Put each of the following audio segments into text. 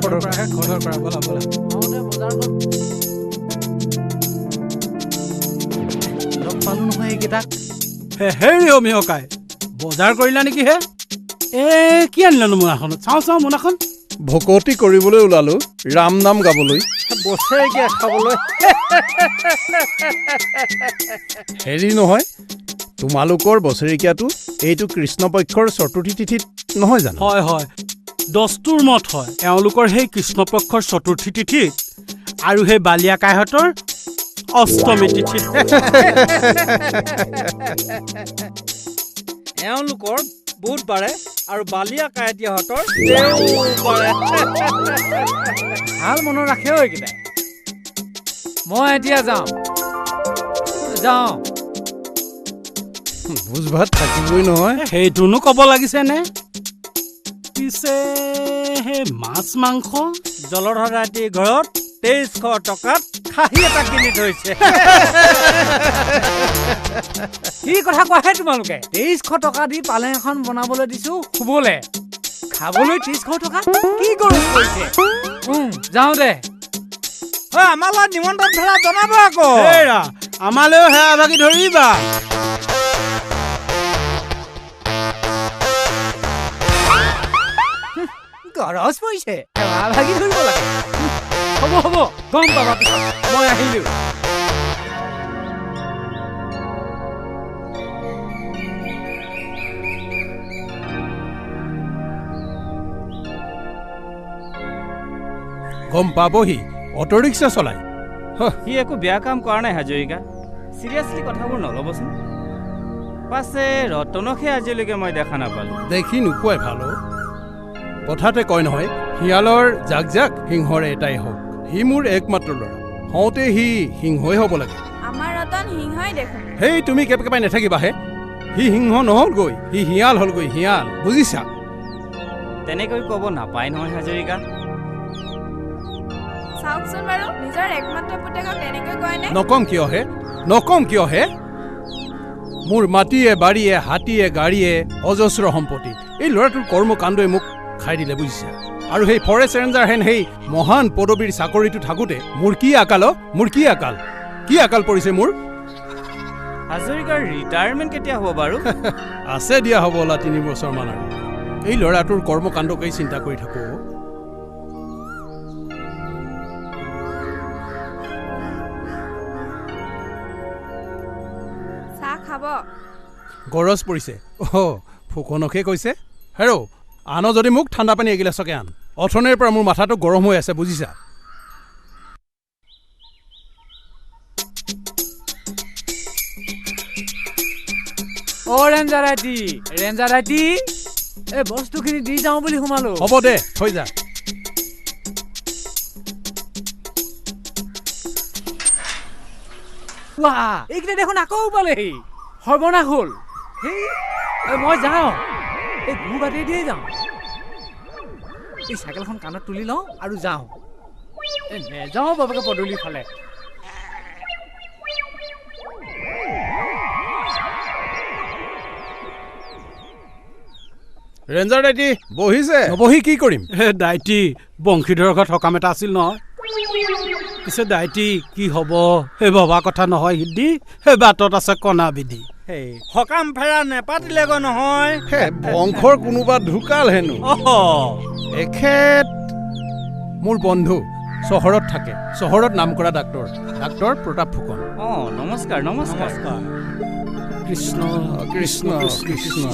খৰধৰ কৰা, খৰধৰ কৰা, ব'লা ব'লা। লগ পালো নহয় এইকেইটাক। হেৰি অমিয়কাই, বজাৰ কৰিলা নেকি হে? এ কি আনিলানো মোনাখনত? চাওঁ চাওঁ মোনাখন। ভকতি কৰিবলৈ ওলালো, ৰাম নাম গাবলৈ, বছেৰেকীয়া খাবলৈ। হেৰি নহয়, তোমালোকৰ বছেৰেকীয়াটো এইটো কৃষ্ণপক্ষৰ চতুৰ্থী তিথিত নহয় জানো? হয় হয়, দস্তুৰ মত হয় এওঁলোকৰ সেই কৃষ্ণপক্ষৰ চতুৰ্থী তিথিত আৰু সেই বালিয়া কাইহঁতৰ অষ্টমী তিথিত। এওঁলোকৰ বুধবাৰে আৰু বালিয়া কাইটিয়াহঁতৰ দেওবাৰে। ভাল মনত ৰাখে ঐ এইকেইটাই। মই এতিয়া যাওঁ যাওঁ। ভোজ ভাত থাকিবই নহয়, সেইটোনো ক'ব লাগিছে নে? পিছে সেই মাছ মাংস জলধৰ ৰাতিৰ ঘৰত 2300 টকাত খাহী এটা কিনি থৈছে। কি কথা কোৱাহে তোমালোকে? 2300 টকা দি পালেং এখন বনাবলৈ দিছো শুবলে, খাবলৈ 2300 টকা কি গৰম কৰিছে। যাওঁ দে। আমালৈ নিমন্ত্ৰণ ধৰা জনাব আকৌ। আমালৈও সেৱা ভাগি ধৰিবা। গৰজ পৰিছে, সেৱা ভাগি ধৰিব লাগে। হ'ব হ'ব, গম পাবা পিছত। মই আহিলো। গম পাবহি, অট'ৰিক্সা চলাই। সি একো বেয়া কাম কৰা নাই হাজৰিকা, চিৰিয়াছলি কথাবোৰ নল'বচোন। পাছে ৰতনকহে আজিলৈকে মই দেখা নাপালোঁ। দেখি নোপোৱাই ভাল। কথাতে কয় নহয়, শিয়ালৰ জাক জাক সিংহৰ এটাই হওক। সি মোৰ একমাত্ৰ ল'ৰা, হওঁতে সি সিংহই হ'ব লাগে। আমাৰ ৰতন সিংহই দেখোন। সেই তুমি কেপকেপাই নাথাকিবা হে, সি সিংহ নহ'লগৈ, সি শিয়াল হ'লগৈ, শিয়াল, বুজিছা? তেনেকৈ ক'ব নাপায় নহয় হাজৰিকা। চাওকচোন বাৰু, নিজৰ একমাত্ৰ পুতেকক তেনেকৈ কয়নে? নকম কিয় হে, নকম কিয় হে? মোৰ মাটিয়ে বাৰীয়ে হাতীয়ে গাড়ীয়ে অজস্ৰ সম্পত্তি, এই ল'ৰাটোৰ কৰ্মকাণ্ডই মোক খাই দিলে, বুজিছা? আৰু সেই ফৰেষ্ট ৰেঞ্জাৰ হেন সেই মহান পদবীৰ চাকৰিটো থাকোঁতে মোৰ কি আকাল, মোৰ কি আকাল, কি আকাল পৰিছে মোৰ। হাজৰিকাৰ ৰিটায়াৰমেণ্ট কেতিয়া হ'ব বাৰু? আছে দিয়া হ'বলা 3 বছৰমান আৰু। এই ল'ৰাটোৰ কৰ্মকাণ্ডকেই চিন্তা কৰি থাকোঁ। গৰজ পৰিছে। অ' ফুকনকে কৈছে, হেৰ' আন যদি মোক ঠাণ্ডা পানী এগিলাচকে আন, অথনিৰ পৰা মোৰ মাথাটো গৰম হৈ আছে, বুজিছা? অ' ৰেঞ্জাৰ IT, ranger IT, এই বস্তুখিনি দি যাওঁ বুলি সোমালো। হ'ব দে, থৈ যা। এইকেইটা দেখোন আকৌ পালেহি, সৰ্বনাশ হ'ল। সেই মই যাওঁ, এই গু বাটেই দিয়ে যাওঁ। এই চাইকেলখন কাণত তুলি লওঁ আৰু যাওঁ। এই নেযাওঁ বাপেকে পদূলি ফালে। ৰেঞ্জাৰ দাইটি বহিছে? নবহি কি কৰিম? দাইটি, বংশীধৰৰ ঘৰত সকাম এটা আছিল নহয়। পিছে দাইটি কি হ'ব সেই ভবা কথা নহয় সিদ্ধি, সেই বাটত আছে কণা বিধি। সকাম ফেৰা নেপাতিলেগৈ নহয়। বংশৰ কোনোবা ঢুকাল হেনো। এখেত মোৰ বন্ধু, চহৰত থাকে, চহৰত নাম কৰা ডাক্তৰ, ডাক্তৰ প্ৰতাপ ফুকন। অঁ নমস্কাৰ, নমস্কাৰ। কৃষ্ণ কৃষ্ণ কৃষ্ণ।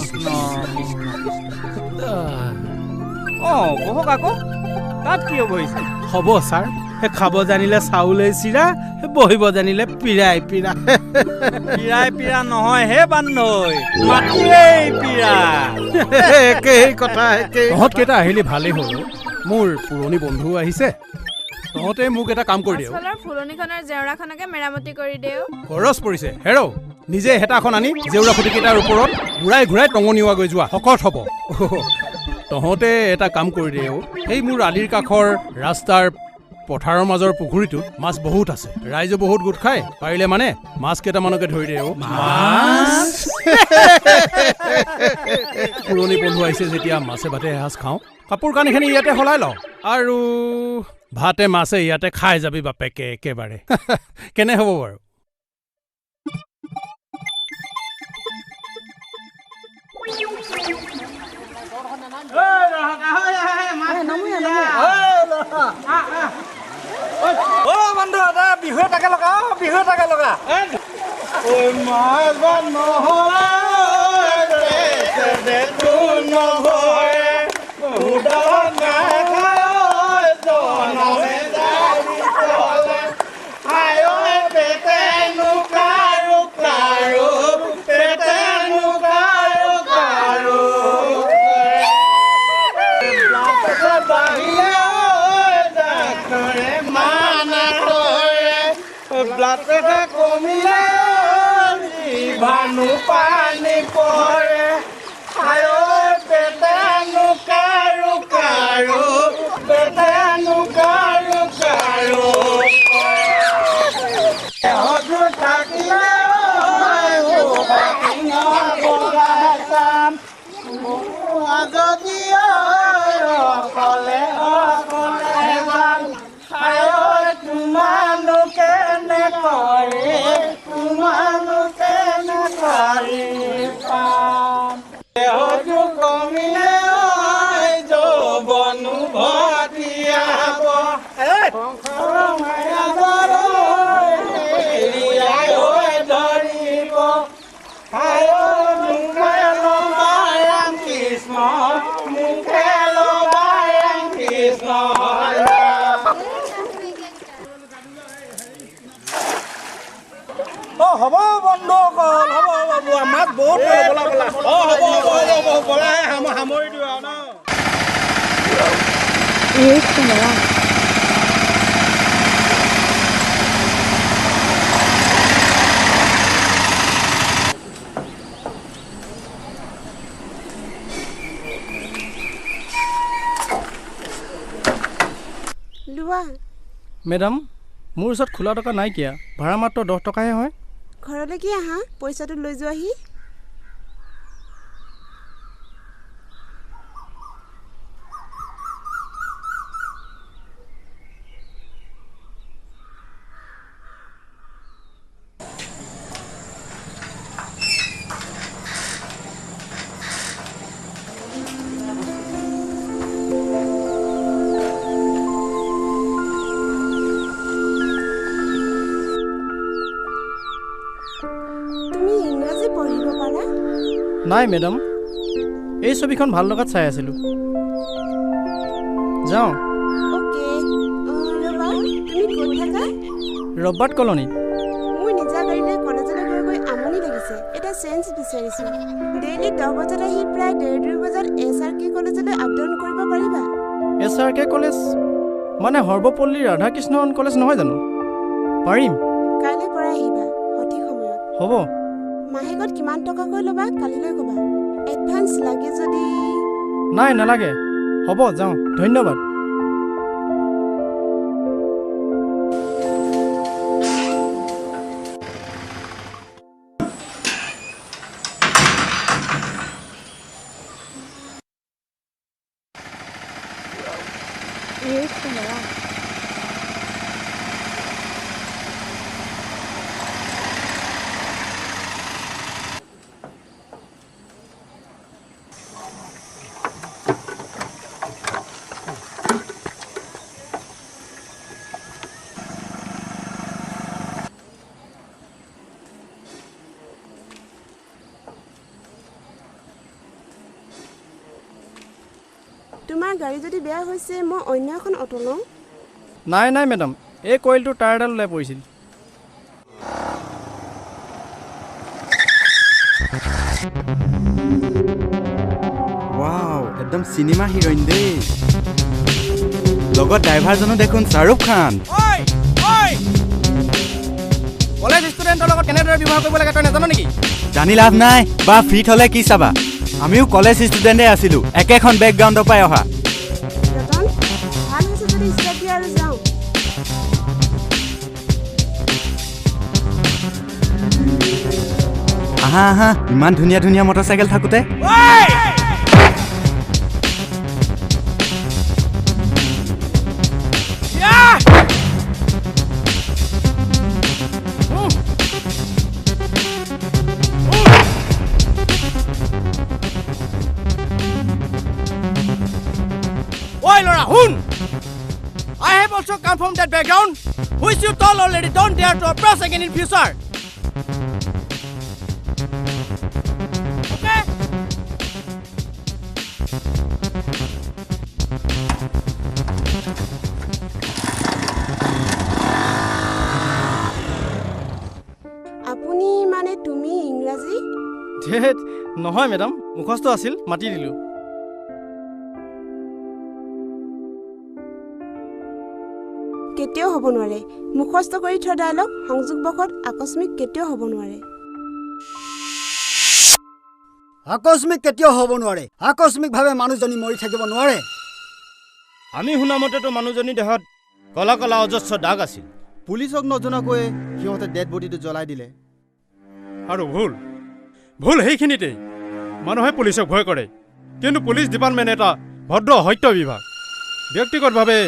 অঁ বহক আকৌ, তাত কিয় বহিছে? হ'ব ছাৰ, সেই খাব জানিলে চাউলে চিৰা, বহিব জানিলে পিৰাই পিৰা। পিৰাই পিৰা নহয় হে বান্ধৈ, মাটিৰেই পিৰা। একেই কথা, একেই। তহঁত কেইটা আহিলি ভালেই হ'ল, মোৰ পুৰণি বন্ধু আহিছে। তহঁতে মোক এটা কাম কৰি দিওঁ, ফুলনিখনৰ জেওৰাখনকে মেৰামতি কৰি দিওঁ। গৰজ পৰিছে, হেৰ' নিজে হেতাখন আনি জেওৰা খুঁটিকেইটাৰ ওপৰত ঘূৰাই ঘূৰাই টঙনিওৱাগৈ যোৱা, শকত হ'ব। তহঁতে এটা কাম কৰি দিওঁ, সেই মোৰ আলিৰ কাষৰ ৰাস্তাৰ পথাৰৰ মাজৰ পুখুৰীটোত মাছ বহুত আছে, ৰাইজে বহুত গোট খায়, পাৰিলে মানে মাছ কেইটামানকে ধৰি দিওঁ। মাছ পুৰণি বন্ধু আহিছে যেতিয়া মাছে ভাতে এসাঁজ খাওঁ। কাপোৰ কানিখিনি ইয়াতে সলাই লওঁ আৰু ভাতে মাছে ইয়াতে খাই যাবি বাপেকে একেবাৰে। কেনে হ'ব বাৰু? বিহু এটাকে লগা, বিহু এটাকে লগা। ভানু পানী পৰে পেটেনো কাৰো কাৰো, পেটেনো কাৰো কাৰো। থাকিলে যদি অকলে অকলে যাম, তোমানো কেনে কৰে, তোমানো কেনে কৰি পাম। দেহটো কমিলে যৌৱনো ভটিয়াব, ধৰিব। ৰাম কৃষ্ণ মুখে ৰাম কৃষ্ণ। অ হ'ব বন্ধুসকল, হ'ব হ'ব, মাছ বহুত। অ হ'ব হ'ব হ'ব, বলা সামৰি দিওঁ আৰু ন। লোৱা মেডাম, মোৰ ওচৰত খোলা টকা নাইকিয়া, ভাড়া মাত্ৰ 10 টকাহে হয়। ঘৰলৈকে আহা, পইচাটো লৈ যোৱাহি। নাই মেডাম, এই ছবিখন ভাল লগাত চাই আছিলোঁ। যাওঁ। অ'কে। ৰ'বা, তুমি ক'ত থাকা? ৰবাৰ্ট কলনীত। মোৰ নিজা গাড়ীলৈ কলেজলৈ গৈ গৈ আমনি লাগিছে, এটা চেঞ্জ বিচাৰিছোঁ। ডেইলি 10 বজাত আহি প্ৰায় 1:30 2 বজাত এছ আৰ কে কলেজলৈ আপ ডাউন কৰিব পাৰিবা? এছ আৰ কে কলেজ মানে সৰ্বপল্লী ৰাধাকৃষ্ণন কলেজ নহয় জানো? পাৰিম। কাইলৈ পৰা আহিবা সঠিক সময়ত। হ'ব। মাহেকত কিমান টকাকৈ ল'বা কালিলৈ ক'বা। এডভান্স লাগে যদি? নাই নালাগে। হ'ব, যাওঁ। ধন্যবাদ। তোমাৰ গাড়ী যদি বেয়া হৈছে মই অন্য এখন অটো লওঁ। নাই নাই মেডাম, এই কইলটোৰ তাঁৰ এডাল ওলাই পৰিছিল। ৱাও, একদম চিনেমা হিৰইন দেই। লগত ড্ৰাইভাৰজনো দেখোন শ্বাহৰুখ খান। কলেজ ষ্টুডেণ্টৰ লগত কেনেদৰে ব্যৱহাৰ কৰিব লাগে তই নাজান নেকি? জানি লাভ নাই, বা ফিট হ'লে কি চাবা, আমিও কলেজ ষ্টুডেণ্টে আছিলোঁ, একেখন বেকগ্ৰাউণ্ডৰ পৰাই অহা। আহা আহা, ইমান ধুনীয়া ধুনীয়া মটৰচাইকেল থাকোঁতে। also come from that background which you told already don't dare to approach again in future. Okay? আপুনি মানে তুমি ইংৰাজী? ধেত, নহয় মেডাম, মুখস্থ আছিল মাতি দিলোঁ। কেতিয়াও হ'ব নোৱাৰে। মুখস্থ কৰি থোৱা ডায়লগ সংযোগবশত আকস্মিক কেতিয়াও হ'ব নোৱাৰে। আকস্মিক কেতিয়াও হ'ব নোৱাৰে। আকস্মিকভাৱে মানুহজনী মৰি থাকিব নোৱাৰে। আমি শুনামতেতো মানুহজনী দেহত কলা কলা অজস্ৰ দাগ আছিল। পুলিচক নজনাকৈয়ে সিহঁতে ডেড বডিটো জ্বলাই দিলে। আৰু ভুল ভুল সেইখিনিতেই। মানুহে পুলিচক ভয় কৰে, কিন্তু পুলিচ ডিপাৰ্টমেণ্ট এটা ভদ্ৰ সত্য বিভাগ। ব্যক্তিগতভাৱে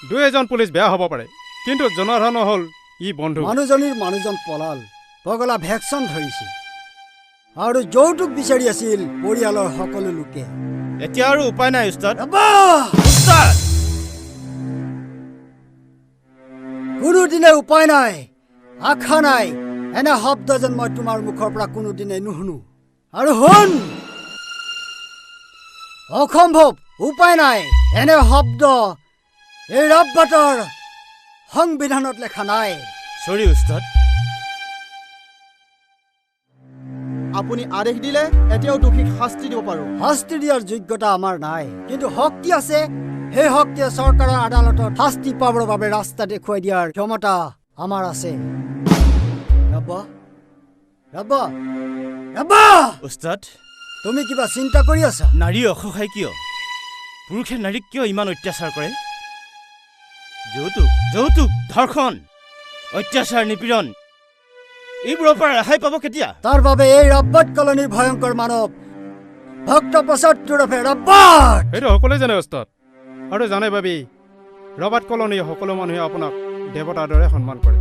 দুই এজন পুলিচ বেয়া হ'ব পাৰে, কিন্তু জনসাধাৰণৰ হ'ল ই বন্ধু। মানুহজনীৰ মানুহজন পলাল, পগলা ভেকচন ধৰিছে আৰু যৌতুক বিচাৰি আছিল পৰিয়ালৰ সকলো লোকে। এতিয়া আৰু উপায় নাই উস্তাদ। কোনোদিনে উপায় নাই, আশা নাই, এনে শব্দ যেন মই তোমাৰ মুখৰ পৰা কোনোদিনে নুশুনো। আৰু শুন, অসম্ভৱ, উপায় নাই, এনে শব্দ এই ৰব্বাটৰ সংবিধানত লেখা নাই। চৰি উস্তাদ। আপুনি আদেশ দিলে এতিয়াও দোষীক শাস্তি দিব পাৰোঁ। শাস্তি দিয়াৰ যোগ্যতা আমাৰ নাই, কিন্তু শক্তি আছে। সেই শক্তিয়ে চৰকাৰৰ আদালতত শাস্তি পাবৰ বাবে ৰাস্তা দেখুৱাই দিয়াৰ ক্ষমতা আমাৰ আছে। ৰব্বা, ৰব্বা, ৰব্বা! উস্তাদ, তুমি কিবা চিন্তা কৰি আছা? নাৰী অসহায় কিয়? পুৰুষে নাৰীক কিয় ইমান অত্যাচাৰ কৰে? যৌতুক, যৌতুক, ধৰ্ষণ, অত্যাচাৰ, নিপীড়ন, এইবোৰৰ পৰা ৰেহাই পাব কেতিয়া? তাৰ বাবে এই ৰব্বাট কলনীৰ ভয়ংকৰ মানৱ ভক্ত প্ৰসাদ ওৰফে ৰব্বাট। সেইটো সকলোৱে জানে ওস্তাদ, আৰু জানে বাবেই ৰবাট কলনীৰ সকলো মানুহে আপোনাক দেৱতাৰ দৰে সন্মান কৰে।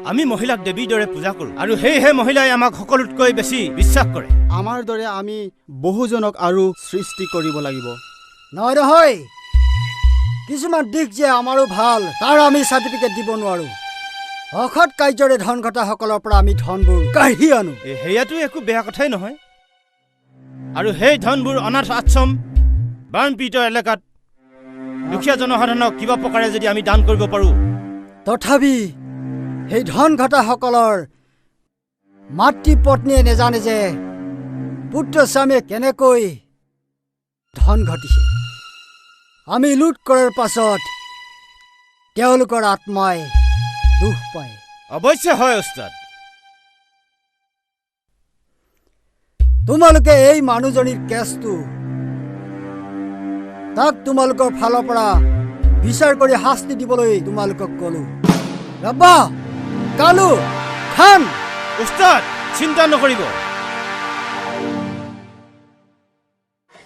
আমি মহিলাক দেৱীৰ দৰে পূজা কৰোঁ, আৰু সেয়েহে মহিলাই আমাক সকলোতকৈ বেছি বিশ্বাস কৰে। আমাৰ দৰে আমি বহুজনক আৰু সৃষ্টি কৰিব লাগিব। নহয় নহয়, কিছুমান দিশ যে আমাৰো ভাল, তাৰ আমি চাৰ্টিফিকেট দিব নোৱাৰোঁ। অসৎ কাৰ্যৰে ধন ঘটাসকলৰ পৰা আমি ধনবোৰ কাঢ়ি আনো। সেয়াতো একো বেয়া কথাই নহয়। আৰু সেই ধনবোৰ অনাথ আশ্ৰম, বানপীড়িত এলেকাত দুখীয়া জনসাধাৰণক কিবা প্ৰকাৰে যদি আমি দান কৰিব পাৰোঁ। তথাপি সেই ধন ঘটাসকলৰ মাতৃ পত্নীয়ে নেজানে যে পুত্ৰ স্বামীয়ে কেনেকৈ ধন ঘটিছে। আমি লুট কৰাৰ পাছত তেওঁলোকৰ আত্মাই দুখ পায়। অৱশ্যে হয় ওস্তাদ। তোমালোকে এই মানুহজনীৰ কেছটো তাক তোমালোকৰ ফালৰ পৰা বিচাৰ কৰি শাস্তি দিবলৈ তোমালোকক ক'লো। ৰব্বা, কালু, খান। ওস্তাদ, চিন্তা নকৰিব।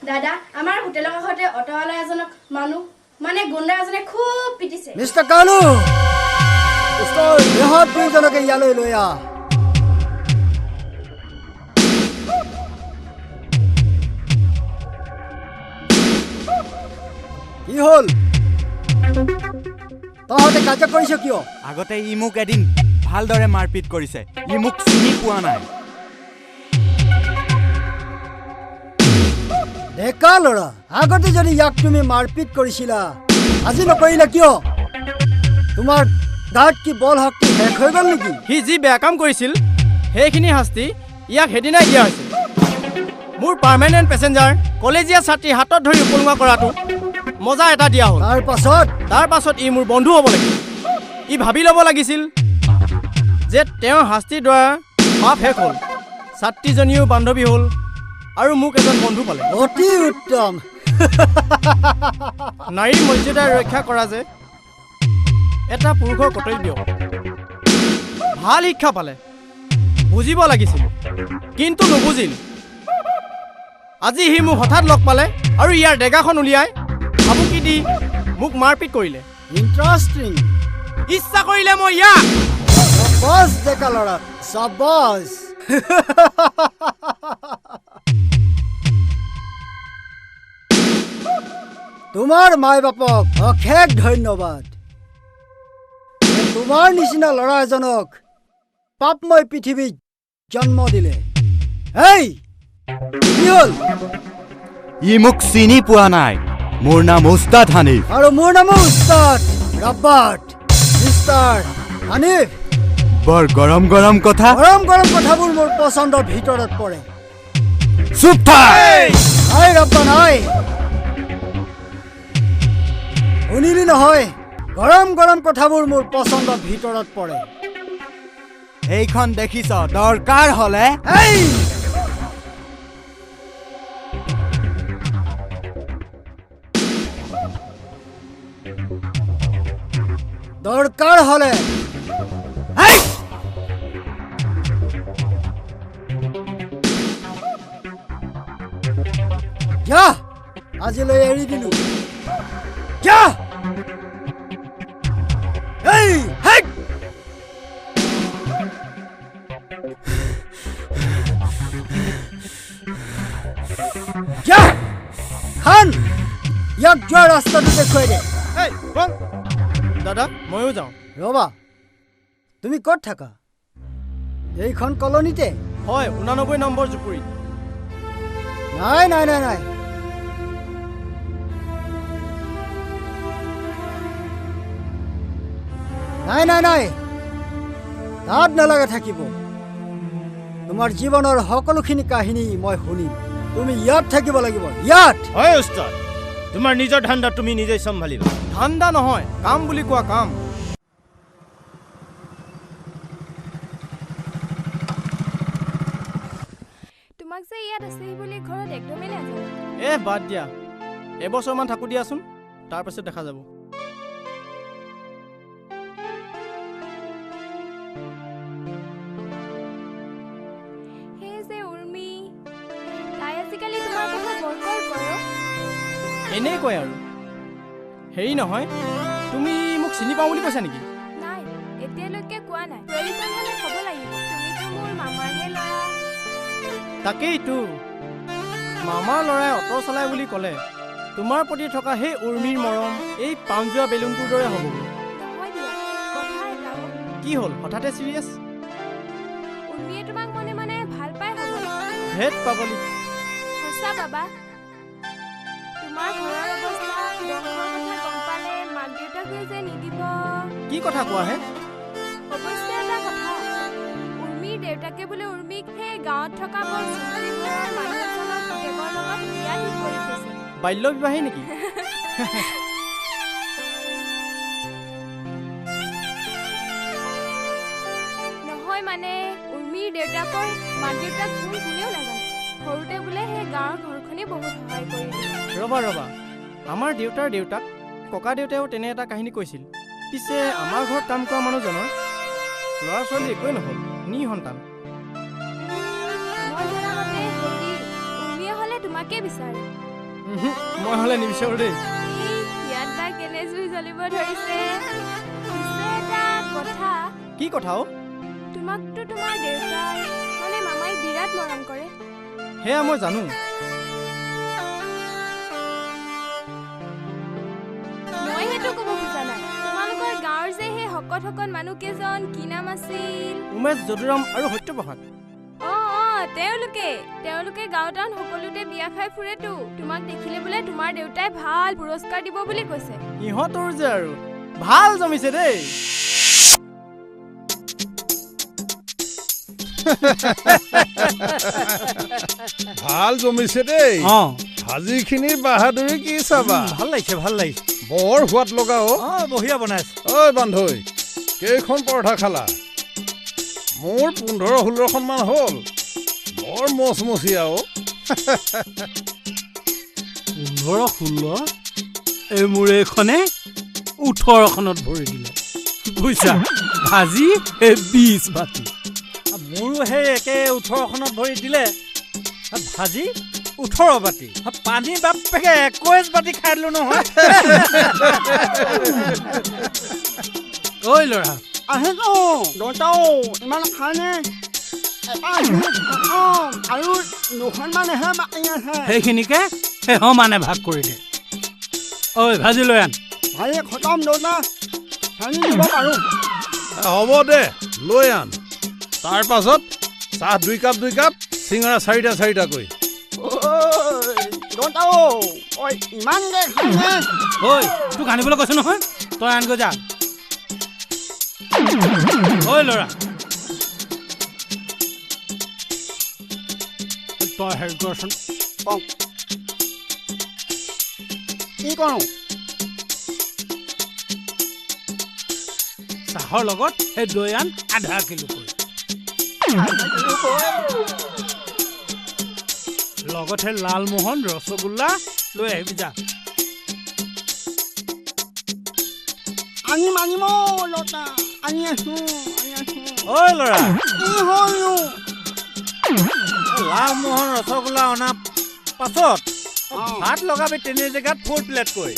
দাদা, আমাৰ হোটেলৰ কাষতে অট'ৱালা এজনক মানুহ মানে গুণ্ডা এজনে খুব পিটিছে। মিষ্টাৰ কালু, ইহঁত দুইজনকে ইয়ালৈ লৈ আহ। কি হ'ল, তহঁতে কাৰ্য কৰিছ কিয়? আগতে ই মোক এদিন ভালদৰে মাৰপিট কৰিছে, ই মোক চিনি পোৱা নাই। ডেকা ল'ৰা, আগতে যদি ইয়াক তুমি মাৰপিট কৰিছিলা, আজি নকৰিলা কিয়? তোমাৰ গাত কি বল শক্তি শেষ হৈ গ'ল নেকি? সি যি বেয়া কাম কৰিছিল সেইখিনি শাস্তি ইয়াক সেইদিনাই দিয়া হৈছিল। মোৰ পাৰ্মানেণ্ট পেচেঞ্জাৰ কলেজীয়া ছাত্ৰী হাতত ধৰি উপলুঙা কৰাটো মজা এটা দিয়া হ'ল। তাৰ পাছত ই মোৰ বন্ধু হ'ব লাগিছিল। ই ভাবি ল'ব লাগিছিল যে তেওঁৰ শাস্তিৰ দ্বাৰা পাপ শেষ হ'ল, ছাত্ৰীজনীও বান্ধৱী হ'ল আৰু মোক এজন বন্ধু পালে। অতি উত্তম। নাৰীৰ মৰ্যাদা ৰক্ষা কৰা যে এটা পুৰুষৰ কৰ্তব্য। ভাল শিক্ষা পালে, বুজিব লাগিছিল, কিন্তু নুবুজিল। আজি সি মোক হঠাৎ লগ পালে আৰু ইয়াৰ ডেগাখন উলিয়াই ভাবুকি দি মোক মাৰপিট কৰিলে। ইণ্টাৰেষ্টিং। ইচ্ছা কৰিলে মই ইয়াক। চাবাছ ডেকা ল'ৰা, চাবাছ। তোমাৰ মাই বাপক অশেষ ধন্যবাদ। তোমাৰ নিচিনা ল'ৰা এজনক পাপময় পৃথিৱীত জন্ম দিলে। এই কি হ'ল? ই মোক চিনি পোৱা নাই। মোৰ নাম উস্তাদ হানিফ। আৰু মোৰ নামো উস্তাদ ৰবাৰ্ট। মিষ্টাৰ হানিফ, বৰ গৰম গৰম কথা। গৰম গৰম কথাবোৰ মোৰ পচন্দৰ ভিতৰত পৰে। চুপ থাক। নাই ৰব্বা নাই, শুনিলি নহয়? গৰম গৰম কথাবোৰ মোৰ পচন্দৰ ভিতৰত পৰে। এইখন দেখিছ, দৰকাৰ হলে এই দৰকাৰ হলে যা, আজিলৈ এৰি দিলো। যা। এই হেই, যা খান, ইয়াক যোৱা ৰাস্তাটো দেখুৱাই দে। এই বল দাদা, ময়ো যাওঁ। ৰ'বা, তুমি ক'ত থাকা? এইখন কলনীতে? হয়, 89 নম্বৰ জুপুৰিত। নাই নাই নাই নাই, নাই নাই নাই, তাত নালাগে থাকিব। তোমাৰ জীৱনৰ সকলোখিনি কাহিনী মই শুনিম। তুমি ইয়াত থাকিব লাগিব, ইয়াত। হয় উস্তাদ, তোমাৰ নিজৰ ধান্দা তুমি নিজেই চম্ভালিবা। ধান্দা নহয়, কাম বুলি কোৱা কাম। তোমাক যে ইয়াত আছেহি বুলি ঘৰত একদমেই নাজানো। এ বাদ দিয়া, এবছৰমান থাকোঁ দিয়াচোন, তাৰপাছত দেখা যাব। সেই যে উৰ্মি, তাই আজিকালি তোমাৰ কথা বৰকৈ কয় অ'। এনেই কয় আৰু। হেৰি নহয়, তুমি মোক চিনি পাওঁ বুলি কৈছা নেকি? নাই, এতিয়ালৈকে কোৱা নাই। প্ৰয়োজন হ'লে ক'ব লাগিব। তুমিতো মোৰ মামাৰহে ল'ৰা। তাকেইতো, মামাৰ ল'ৰাই অট' চলাই বুলি ক'লে তোমাৰ প্ৰতি থকা সেই উৰ্মিৰ মৰম এই পামযোৱা বেলুনটোৰ দৰে হ'বগৈ। নহয় দিয়া, কথা এটা অ'। কি হ'ল হঠাতে চিৰিয়াছ? উৰ্মিয়ে তোমাক মনে মনে ভাল পাই হ'বলা। ধেত পাগলী। সঁচা বাবা, তোমাৰ ঘৰৰ অৱস্থা, বংশৰ কথা গম পালে মাক দেউতাকে যে নিদিব। কি কথা কোৱা হে? অৱশ্যে এটা কথা, উৰ্মিৰ দেউতাকে বোলে উৰ্মিক সেই গাঁৱত থকা বৰ চুবুৰী ঘৰৰ মানুহ এজনৰ পুতেকৰ লগত বিয়া ঠিক কৰি থৈছে। বাল্য বিবাহেই নেকি? নহয় মানে, উৰ্মিৰ দেউতাকৰ মাক দেউতাক কোন কোনেও নাজানে। সৰুতে বোলে সেই গাঁৱৰ ঘৰখনেই বহুত সহায় কৰি দিলে। ৰ'বা ৰ'বা, আমাৰ দেউতাৰ দেউতাক ককা দেউতায়েও তেনে এটা কাহিনী কৈছিল। পিছে আমাৰ ঘৰত কাম কৰা মানুহজনৰ ল'ৰা ছোৱালী একোৱেই নহ'ল, নিসন্তান। মই জনামতে হেৰি, উৰ্মিয়ে হ'লে তোমাকে বিচাৰে। উহু, মই হ'লে নিবিচাৰোঁ দেই। এই ইয়াত বা কেনে জুই জ্বলিব ধৰিছে। পিছে এটা কথা। কি কথা অ'? তোমাকতো তোমাৰ দেউতাই মানে মামাই বিৰাট মৰম কৰে। সেয়া মই জানো। মই সেইটো ক'ব খোজা নাই। তোমালোকৰ গাঁৱৰ যে সেই শকত শকত মানুহকেইজন, কি নাম আছিল? উমেশ, যদুৰাম আৰু সত্যপ্ৰসাদ। অঁ অঁ, তেওঁলোকে তেওঁলোকে গাঁও টাউন সকলোতে বিয়া খাই ফুৰেতো। তোমাক দেখিলে বোলে তোমাৰ দেউতাই ভাল পুৰস্কাৰ দিব বুলি কৈছে। ইহঁতৰ যে আৰু ভাল জমিছে দেই। ভাল জমিছে দেই। অঁ, ভাজিখিনিৰ বাহাদুৰি কি চাবা। ভাল লাগিছে, ভাল লাগিছে, বৰ সোৱাদ লগা অ'। অঁ, বঢ়িয়া বনাইছে। ঐ বান্ধৈ, কেইখন পৰঠা খালা? মোৰ 15 16খনমান হ'ল। বৰ মচমচীয়া অ'। 15 16, এই মোৰ এইখনে 18খনত ভৰি দিলে বুজিছা। ভাজি এই 20 বাতি। মোৰো সেই একে 18খনত ভৰি দিলে, ভাজি 18 বাতি, পানী বাপেকে 21 বাতি খাই দিলো নহয়। ঐ ল'ৰা, আহিছো দেউতাও ইমান খানে আৰু দুখনমানহে বাকী আছে। সেইখিনিকে সেই সমানে ভাগ কৰি দে। ঐ ভাজি লৈ আন। ভাজি খতম দেউতা, আনি দিব পাৰোঁ। হ'ব দে, লৈ আন। তাৰ পাছত চাহ 2 কাপ 2 কাপ, চিঙৰা 4টা 4টাকৈ। ঐ, তোক আনিবলৈ কৈছো নহয়, তই আনগৈ যা। ঐ ল'ৰা, তই হেৰি কৰচোন। কি কৰোঁ? চাহৰ লগত সেই দৈ আন আধা কিলোকৈ, লগতে লালমোহন ৰসগোল্লা লৈ আহিবি যা। আনিম আনিম লতা, আনি আছো আনি আছো। ঐ ল'ৰা, কি হ'লনো? লালমোহন ৰসগোল্লা অনা পাছত ভাত লগাবি 3 জেগাত 4 প্লেটকৈ।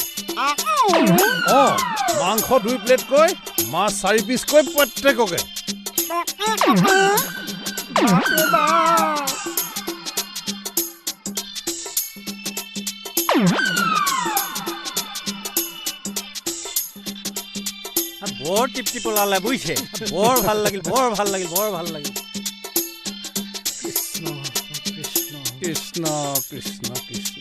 অঁ, মাংস 2 প্লেটকৈ, মাছ 4 পিচকৈ প্ৰত্যেককে। বৰ তৃপ্তি পেলালে বুজিছে, বৰ ভাল লাগিল, বৰ ভাল লাগিল, বৰ ভাল লাগিল। কৃষ্ণ কৃষ্ণ কৃষ্ণ কৃষ্ণ কৃষ্ণ।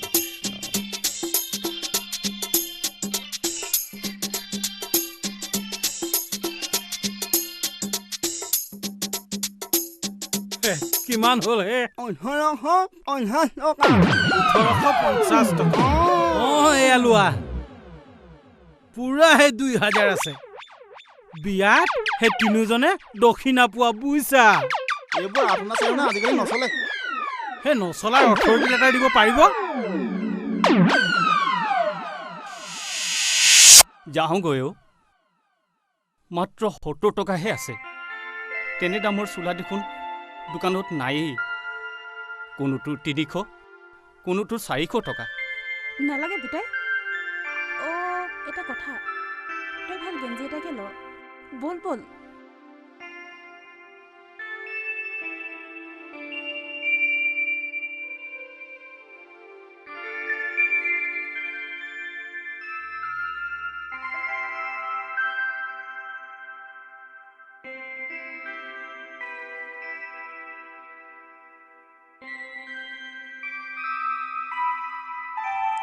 কিমান হ'ল হে? 1850 টকা। 1850 টকা। অঁ, এয়া লোৱা, পুৰা সেই 2000 আছে। বিয়াত সেই তিনিওজনে দক্ষিণা পোৱা বুজিছা। এইবোৰ আপোনাৰ চাই আজিকালি নচলে। সেই নচলাৰ অথৰিটি লেটাৰ দিব পাৰিব? যাওঁগৈ অ', মাত্ৰ 70 টকাহে আছে। তেনে দামৰ চোলা দেখোন দোকানত নায়েই। কোনোটোৰ 300, কোনোটোৰ 400 টকা। নালাগে পিতাই। অ' এটা কথা, তই ভাল গেঞ্জি এটাকে ল। ব'ল ব'ল।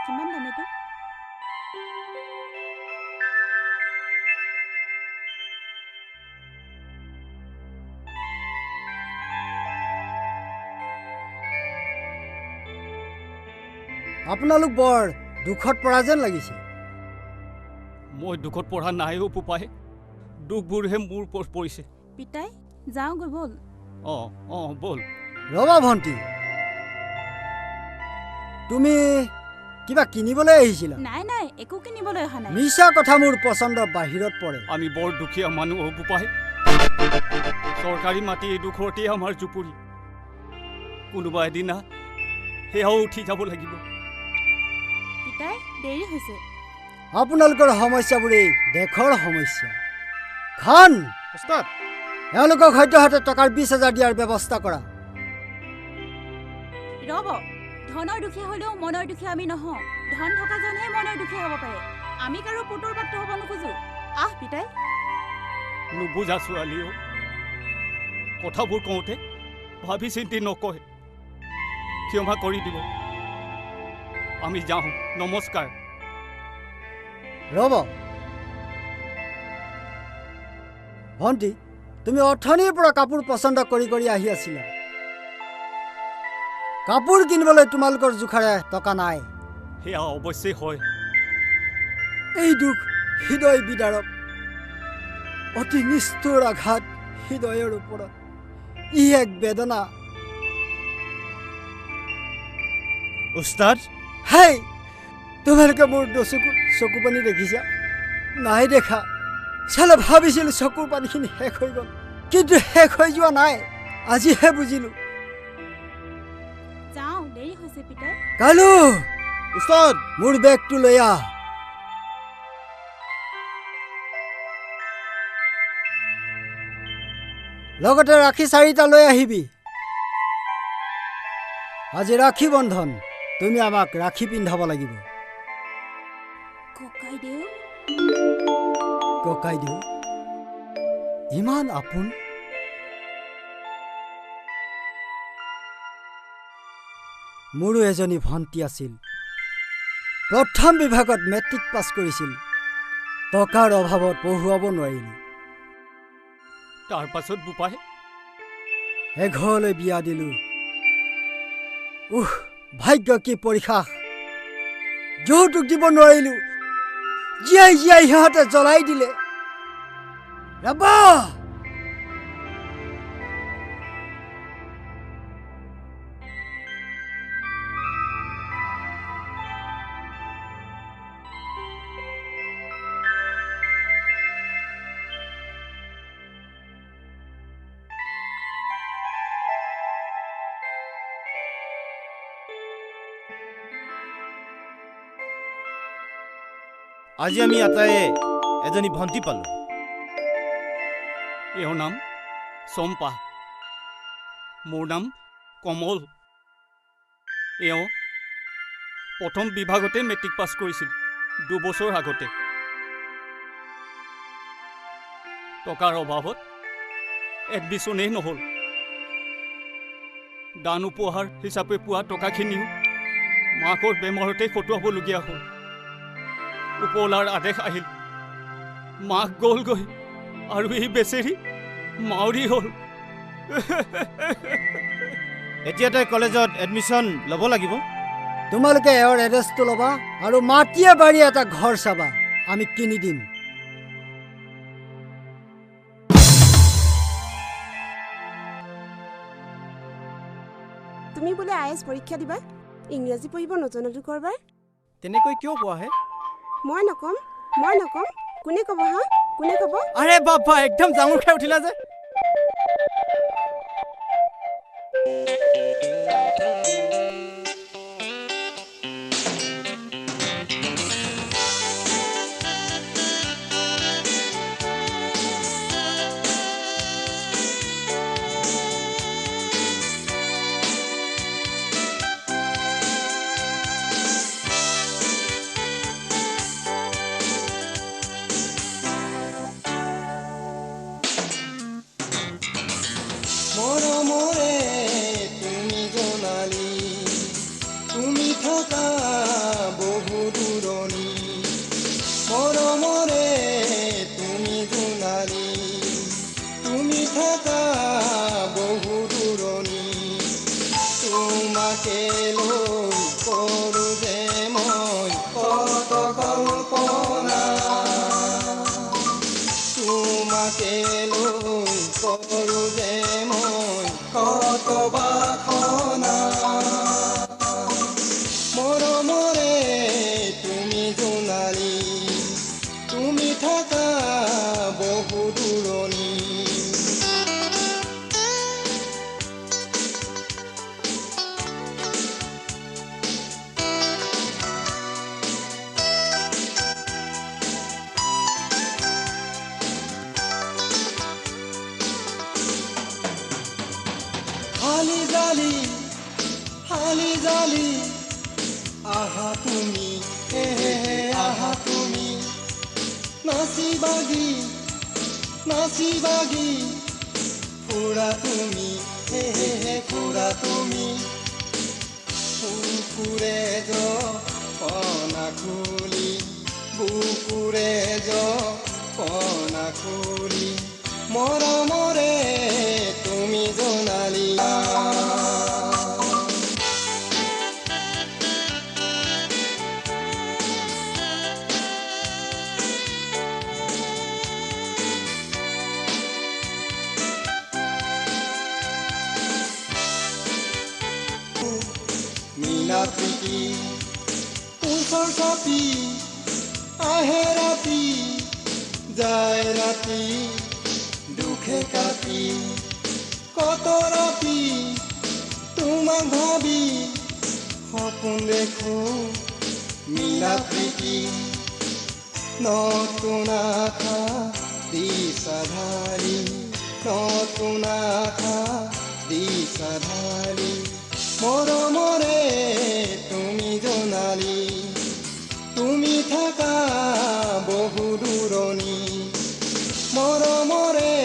কিমান দাম এইটো? আপোনালোক বৰ দুখত পৰা যেন লাগিছে। মই দুখত পৰা নাই অ' বোপাই, দুখবোৰহে মোৰ ওপৰত পৰিছে। পিতাই, যাওঁগৈ ব'ল। অঁ অঁ ব'ল। ৰ'বা ভণ্টি, তুমি কিবা কিনিবলৈ আহিছিলা? নাই নাই, একো কিনিবলৈ অহা নাই। মিছা কথা, মোৰ পচন্দৰ বাহিৰত পৰে। আমি বৰ দুখীয়া মানুহ অ' বোপাই, চৰকাৰী মাটি এইডোখৰতেই আমাৰ জুপুৰি। কোনোবা এদিনা সেয়াও উঠি যাব লাগিব। পিতাই, দেৰি হৈছে। আপোনালোকৰ সমস্যাবোৰেই দেশৰ সমস্যা। খান, এওঁলোকক সদ্যহতে টকাৰ 20,000 দিয়াৰ ব্যৱস্থা কৰা। ৰ'ব, ধনৰ দুখীয়া হ'লেও মনৰ দুখীয়া আমি নহওঁ। ধন থকাজনহে মনৰ দুখীয়া হ'ব পাৰে। আমি কাৰো পুতৰ পাত্ৰ হ'ব নোখোজো। আহ পিতাই। নুবুজা ছোৱালীও, কথাবোৰ কওঁতে ভাবি চিন্তি নকয়, ক্ষমা কৰি দিব। আমি যাওঁ, নমস্কাৰ। ৰ'ব ভণ্টি, তুমি অথনিৰ পৰা কাপোৰ পচন্দ কৰি কৰি আহি আছিলা। কাপোৰ কিনিবলৈ তোমালোকৰ জোখাৰে টকা নাই। সেয়া অৱশ্যেই হয়। এই দুখ হৃদয় বিদাৰক, অতি নিষ্ঠুৰ আঘাত হৃদয়ৰ ওপৰত। ই এক বেদনা। উস্তাদ, হেই, তোমালোকে মোৰ দুচকুত চকু পানী দেখিছা? নাই দেখা। চালে ভাবিছিলোঁ চকুৰ পানীখিনি শেষ হৈ গ'ল, কিন্তু শেষ হৈ যোৱা নাই। আজিহে বুজিলোঁ। যাওঁ, দেৰি হৈছে পিতাই। কালু, উস্তাদ, মোৰ বেগটো লৈ আহ। লগতে ৰাখী 4টা লৈ আহিবি। আজি ৰাখী বন্ধন, তুমি আমাক ৰাখী পিন্ধাব লাগিব। ককাইদেউ, ককাইদেউ। ইমান আপোন। মোৰো এজনী ভণ্টি আছিল, প্ৰথম বিভাগত মেট্ৰিক পাছ কৰিছিল। টকাৰ অভাৱত পঢ়ুৱাব নোৱাৰিলোঁ। তাৰ পাছত বোপাই এঘৰলৈ বিয়া দিলোঁ। উহ, ভাগ্য কি পৰীক্ষা! যৌতুক দিব নোৱাৰিলোঁ, জীয়াই জীয়াই সিহঁতে জ্বলাই দিলে। ৰাবা, আজি আমি আটাইয়ে এজনী ভণ্টি পালোঁ। এওঁৰ নাম চম্পা, মোৰ নাম কমল। এওঁ প্ৰথম বিভাগতে মেট্ৰিক পাছ কৰিছিল 2 বছৰ আগতে। টকাৰ অভাৱত এডমিশ্যনেই নহ'ল। দান উপহাৰ হিচাপে পোৱা টকাখিনিও মাকৰ বেমাৰতে খটুৱাবলগীয়া হ'ল। উপলাৰ আদেশ আহিল, মাক গ'লগৈ আৰু এই বেচেৰি মাউৰী হ'ল। এতিয়া তাই কলেজত এডমিশ্যন ল'ব লাগিব। তোমালোকে এওঁৰ এড্ৰেছটো ল'বা আৰু মাটিয়ে বাৰীয়ে এটা ঘৰ চাবা, আমি কিনি দিম। তুমি বোলে I S পৰীক্ষা দিবা, ইংৰাজী পঢ়িব নজনাটো কৰবাৰ? তেনেকৈ কিয় কোৱাহে? মই নকম, মই নকম, কোনে ক'ব? হা, কোনে ক'ব? আৰে বাবা, একদম জাঙুৰ খাই উঠিলা যে। মৰমৰে তুমি জনালি, তুমি থকা বহু দূৰণি। মৰমৰে তুমি জনালি, তুমি থকা বহু দূৰণি। তোমাকে লৈ কৰোঁ যে মই কত কল্পনা, তোমাকে লৈ কৰোঁ যে মই কত বাসনা। মৰমৰে তুমি জোনালী, তুমি থকা বহু দূৰণি। হালি জালি হালি জালি আহা তুমি, হে হে আহা তুমি। নাচি বাগি নাচি বাগি ফুৰা তুমি, হে হে ফুৰা তুমি। বুকুৰে জপনা খুলি, বুকুৰে জপনা খুলি, মৰমৰে তুমি জনালি। মিলা প্ৰীতি ওচৰ চাপি আহে ৰাতি, যায় ৰাতি দুখে কাটি। কত ৰাতি তোমাক ভাবি সপোন দেখো, মিলা প্ৰীতি। নতুন আশা দিশা ঢালি, নতুন আশা দিশা ঢালি, মৰমৰে তুমি জনালি, তুমি থকা বহু দূৰণি। মৰমৰে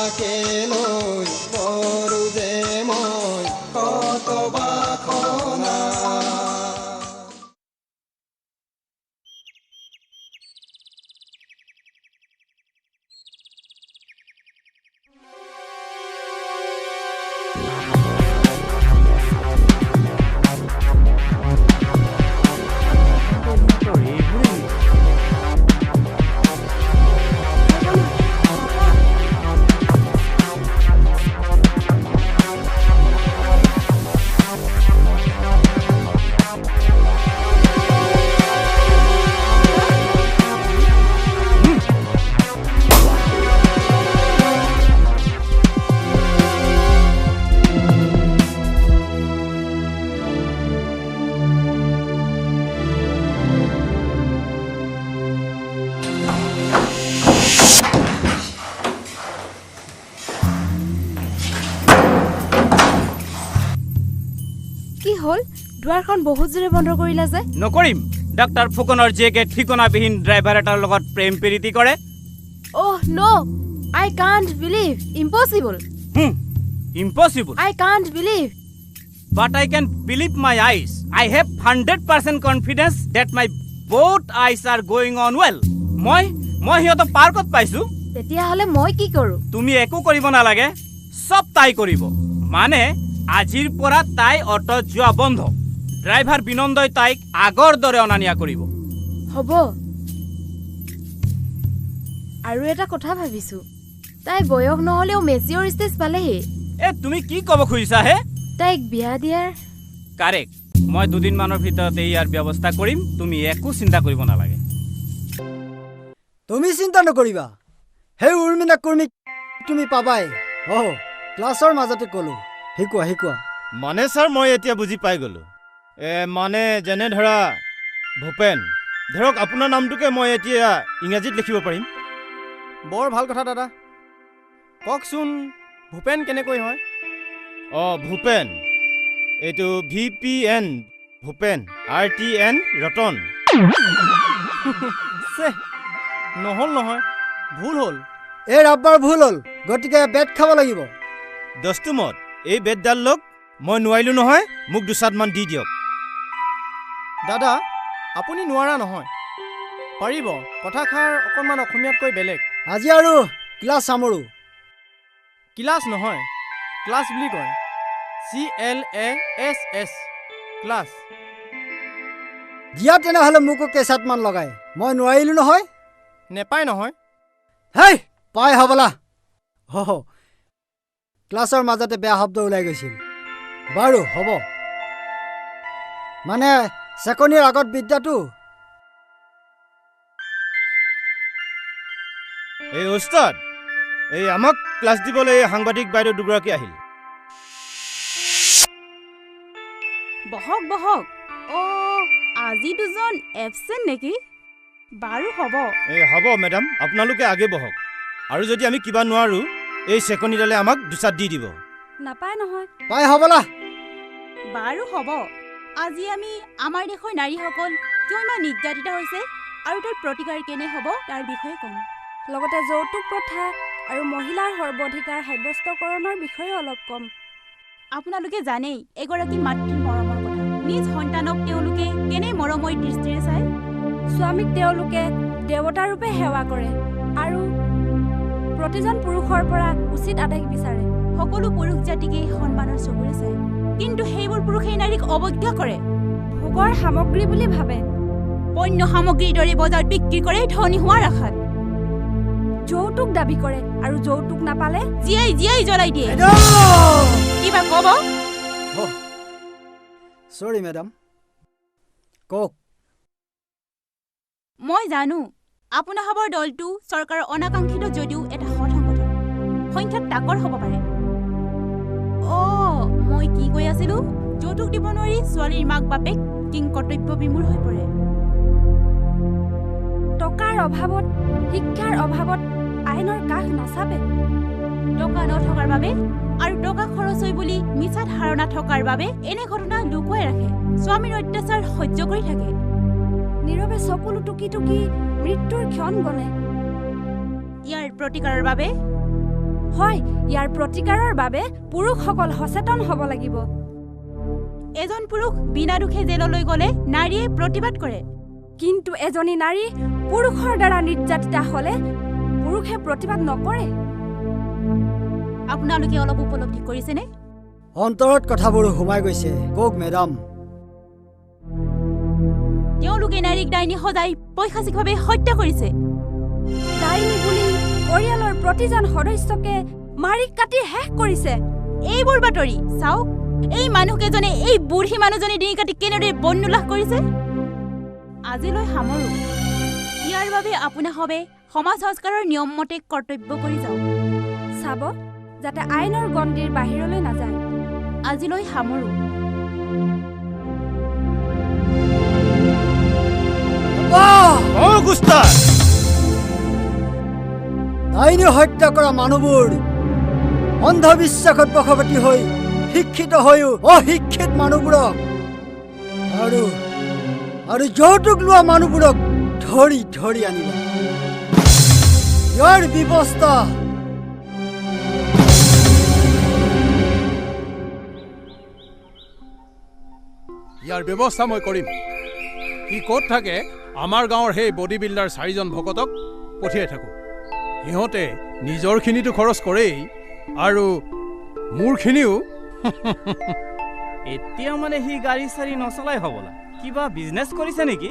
তোমাকে লৈ কৰো যে মই কত বাসনা। দুৱাৰখন বহুত জোৰে বন্ধ কৰিলা যে? নকৰিম। ডাক্তৰ ফুকনৰ জীয়েকে ঠিকনাবিহীন ড্ৰাইভাৰ এটাৰ লগত প্ৰেম প্ৰীতি কৰে। Oh no, I can't believe. Impossible. Impossible. I can't believe. But I can believe my eyes. I have 100% confidence that my both eyes are going on well. মই সিহঁতক পাৰ্কত পাইছো। তেতিয়াহ'লে মই কি কৰোঁ? তুমি একো কৰিব নালাগে, চব তাই কৰিব। মানে আজিৰ পৰা তাই অট'ত যোৱা বন্ধ। ড্ৰাইভাৰ বিনন্দই তাইক আগৰ দৰে অনা নিয়া কৰিব। হ'ব। আৰু এটা কথা ভাবিছো, তাই বয়স নহ'লেও মেচিয়ৰ ষ্টেজ পালেহি। এ তুমি কি ক'ব খুজিছা হে? তাইক বিয়া দিয়াৰ। কাৰেক্ট। মই দুদিনমানৰ ভিতৰতে ইয়াৰ ব্যৱস্থা কৰিম, তুমি একো চিন্তা কৰিব নালাগে। তুমি চিন্তা নকৰিবা, সেই উৰ্মিনা কুৰ্মীক তুমি পাবাই। অ' ক্লাছৰ মাজতে ক'লো, শিকোৱা শিকোৱা। মানে ছাৰ মই এতিয়া বুজি পাই গ'লো। মানে যেনে ধৰা ভূপেন, ধৰক আপোনাৰ নামটোকে মই এতিয়া ইংৰাজীত লিখিব পাৰিম। বৰ ভাল কথা দাদা। কওকচোন ভূপেন কেনেকৈ হয়? অঁ ভূপেন, এইটো VPN Bhupen, RTN Ratan. নহ'ল নহয়, ভুল হ'ল। এই ৰাব্বাৰ ভুল হ'ল, গতিকে বেট খাব লাগিব। দস্তুমত এই বেটডাল লওক, মই নোৱাৰিলোঁ নহয়, মোক দুচাটমান দি দিয়ক। দাদা আপুনি নোৱাৰা নহয়, পাৰিব। কথাষাৰ অকণমান অসমীয়াতকৈ বেলেগ। আজি আৰু ক্লাছ সামৰোঁ। ক্লাছ নহয়, ক্লাছ বুলি কয়। CLASS, class. দিয়া তেনেহ'লে মোকো কেইচাটমান লগাই, মই নোৱাৰিলোঁ নহয়। নেপায় নহয়। হেই পাই হ'বলা। হ ক্লাছৰ মাজতে বেয়া শব্দ ওলাই গৈছিল। বাৰু হ'ব, মানে চেকনিৰ আগত বিদ্যাটো। এই ওস্তাদ, এই আমাক ক্লাছ দিবলৈ এই সাংবাদিক বাইদেউ দুগৰাকী আহিল। বহক বহক। অ' আজি দুজন এবচেণ্ট নেকি? বাৰু হ'ব। এই হ'ব মেডাম, আপোনালোকে আগে বহক। আৰু যদি আমি কিবা নোৱাৰোঁ, এই চেকনিডালে আমাক দুচাট দি দিব। নাপায় নহয়। পাই হ'বলা। বাৰু হ'ব। আজি আমি আমাৰ দেশৰ নাৰীসকল কিয় ইমান নিৰ্যাতিত হৈছে আৰু তাৰ প্ৰতিকাৰ কেনে হ'ব তাৰ বিষয়ে ক'ম। লগতে যৌতুক প্ৰথা আৰু মহিলাৰ সৰ্বাধিকাৰ সাব্যস্তকৰণৰ বিষয়ে অলপ ক'ম। আপোনালোকে জানেই এগৰাকী মাতৃৰ মৰমৰ কথা। নিজ সন্তানক তেওঁলোকে কেনে মৰময় দৃষ্টিৰে চায়। স্বামীক তেওঁলোকে দেৱতাৰূপে সেৱা কৰে আৰু প্ৰতিজন পুৰুষৰ পৰা উচিত আদেশ বিচাৰে। সকলো পুৰুষ জাতিকে সন্মানৰ চকুৰে চায়, কিন্তু সেইবোৰ পুৰুষেই নাৰীক অৱজ্ঞা কৰে, ভোগৰ সামগ্ৰী বুলি ভাবে, পণ্য সামগ্ৰীৰ দৰে বজাৰত বিক্ৰী কৰে ধনী হোৱাৰ আশাত। যৌতুক দাবী কৰে আৰু যৌতুক নাপালে জীয়াই জীয়াই জ্বলাই দিয়ে। কিবা ক'ব? চৰি মেডাম, কওক। মই জানো আপোনাসৱৰ দলটো চৰকাৰৰ অনাকাংক্ষিত যদিও এটা সৎ সংগঠন, সংখ্যাত তাকৰ হ'ব পাৰে। অ' মই কি কৈ আছিলোঁ? যৌতুক দিব নোৱাৰি ছোৱালীৰ মাক বাপেক কিং কৰ্তব্য বিমূৰ হৈ পৰে। টকাৰ অভাৱত, শিক্ষাৰ অভাৱত আইনৰ কাষ নাচাপে। টকা নথকাৰ বাবে আৰু টকা খৰচ হয় বুলি মিছা ধাৰণা থকাৰ বাবে এনে ঘটনা লুকুৱাই ৰাখে, স্বামীৰ অত্যাচাৰ সহ্য কৰি থাকে, নীৰৱে চকুলো টুকি টুকি মৃত্যুৰ ক্ষণ গণে। ইয়াৰ প্ৰতিকাৰৰ বাবে হয়, ইয়াৰ প্ৰতিকাৰৰ বাবে পুৰুষসকল সচেতন হ'ব লাগিব। এজন পুৰুষ বিনা দোষে জেললৈ গ'লে নাৰীয়ে প্ৰতিবাদ কৰে, কিন্তু এজনী নাৰী পুৰুষৰ দ্বাৰা নিৰ্যাতিতা হ'লে পুৰুষে প্ৰতিবাদ নকৰে। আপোনালোকে অলপ উপলব্ধি কৰিছেনে? অন্তৰত কথাবোৰ সোমাই গৈছে। কওক মেডাম। তেওঁলোকে নাৰীক ডাইনী সজাই পৈশাচিকভাৱে হত্যা কৰিছে। ডাইনী বুলি পৰিয়ালৰ প্ৰতিজন সদস্যকে মাৰি কাটি শেষ কৰিছে। এইবোৰ বাতৰি চাওক, এই মানুহকেইজনে এই বুঢ়ী মানুহজনী ডিঙি কাটি কেনেদৰে বন্যলাভ কৰিছে। আজিলৈ সামৰো। ইয়াৰ বাবে আপোনাসবে সমাজ সংস্কাৰৰ নিয়ম মতে কৰ্তব্য কৰি যাওক। চাব যাতে আইনৰ গণ্ডিৰ বাহিৰলৈ নাযায়। আজিলৈ সামৰো। ডাইনী হত্যা কৰা মানুহবোৰ অন্ধবিশ্বাসত বশৱৰ্তী হৈ শিক্ষিত হৈও অশিক্ষিত মানুহবোৰক আৰু আৰু যৌতুক লোৱা মানুহবোৰক ধৰি ধৰি আনিব। ইয়াৰ ব্যৱস্থা ইয়াৰ ব্যৱস্থা মই কৰিম। সি ক'ত থাকে আমাৰ গাঁৱৰ সেই বডি বিল্ডাৰ চাৰিজন ভকতক পঠিয়াই থাকোঁ। সিহঁতে নিজৰখিনিতো খৰচ কৰেই আৰু মোৰখিনিও। এতিয়া মানে সি গাড়ী চাড়ী নচলাই হ'বলা, কিবা বিজনেছ কৰিছে নেকি?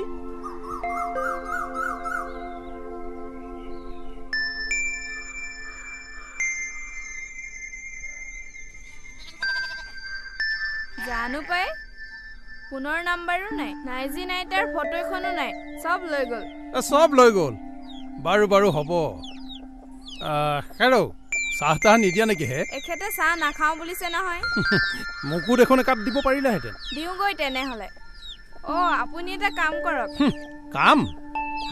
জানো পাই, ফোনৰ নাম্বাৰো নাই, নাই যি নাই তাৰ ফটো এখনো নাই, চব লৈ গ'ল। চব লৈ গ'ল। বাৰু বাৰু হ'ব। হেৰ' চাহ তাহ নিদিয়া নেকি হে? এখেতে চাহ নাখাওঁ বুলিছে নহয়। মোকো দেখোন একাপ দিব পাৰিলাহেঁতেন। দিওঁগৈ তেনেহ'লে। অ' আপুনি এটা কাম কৰক। কাম?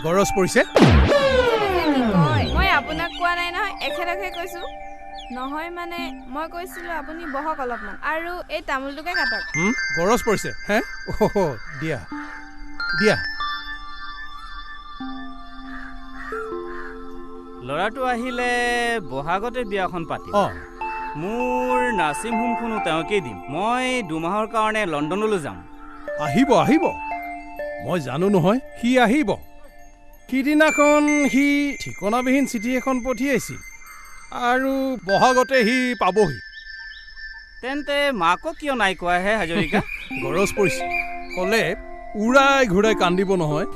গৰজ পৰিছে? মই আপোনাক কোৱা নাই নহয়, এখেতকহে কৈছোঁ। নহয় মানে মই কৈছিলোঁ আপুনি বহক অলপমান আৰু এই তামোলটোকে কাটক। গৰজ পৰিছে হে? অ' দিয়া দিয়া। ল'ৰাটো আহিলে বহাগতে বিয়াখন পাতিম। মোৰ নাৰ্ছিং হোমখনো তেওঁকেই দিম। মই 2 মাহৰ কাৰণে লণ্ডনলৈ যাম। আহিব আহিব, মই জানো নহয় সি আহিব। সিদিনাখন সি ঠিকনাবিহীন চিঠি এখন পঠিয়াইছিল আৰু বহাগতে সি পাবহি। তেন্তে মাকক কিয় নাই কোৱা হে হাজৰিকা? গৰজ পৰিছে, ক'লে উৰাই ঘূৰাই কান্দিব নহয়।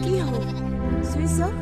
কি হ'ল? Switch off?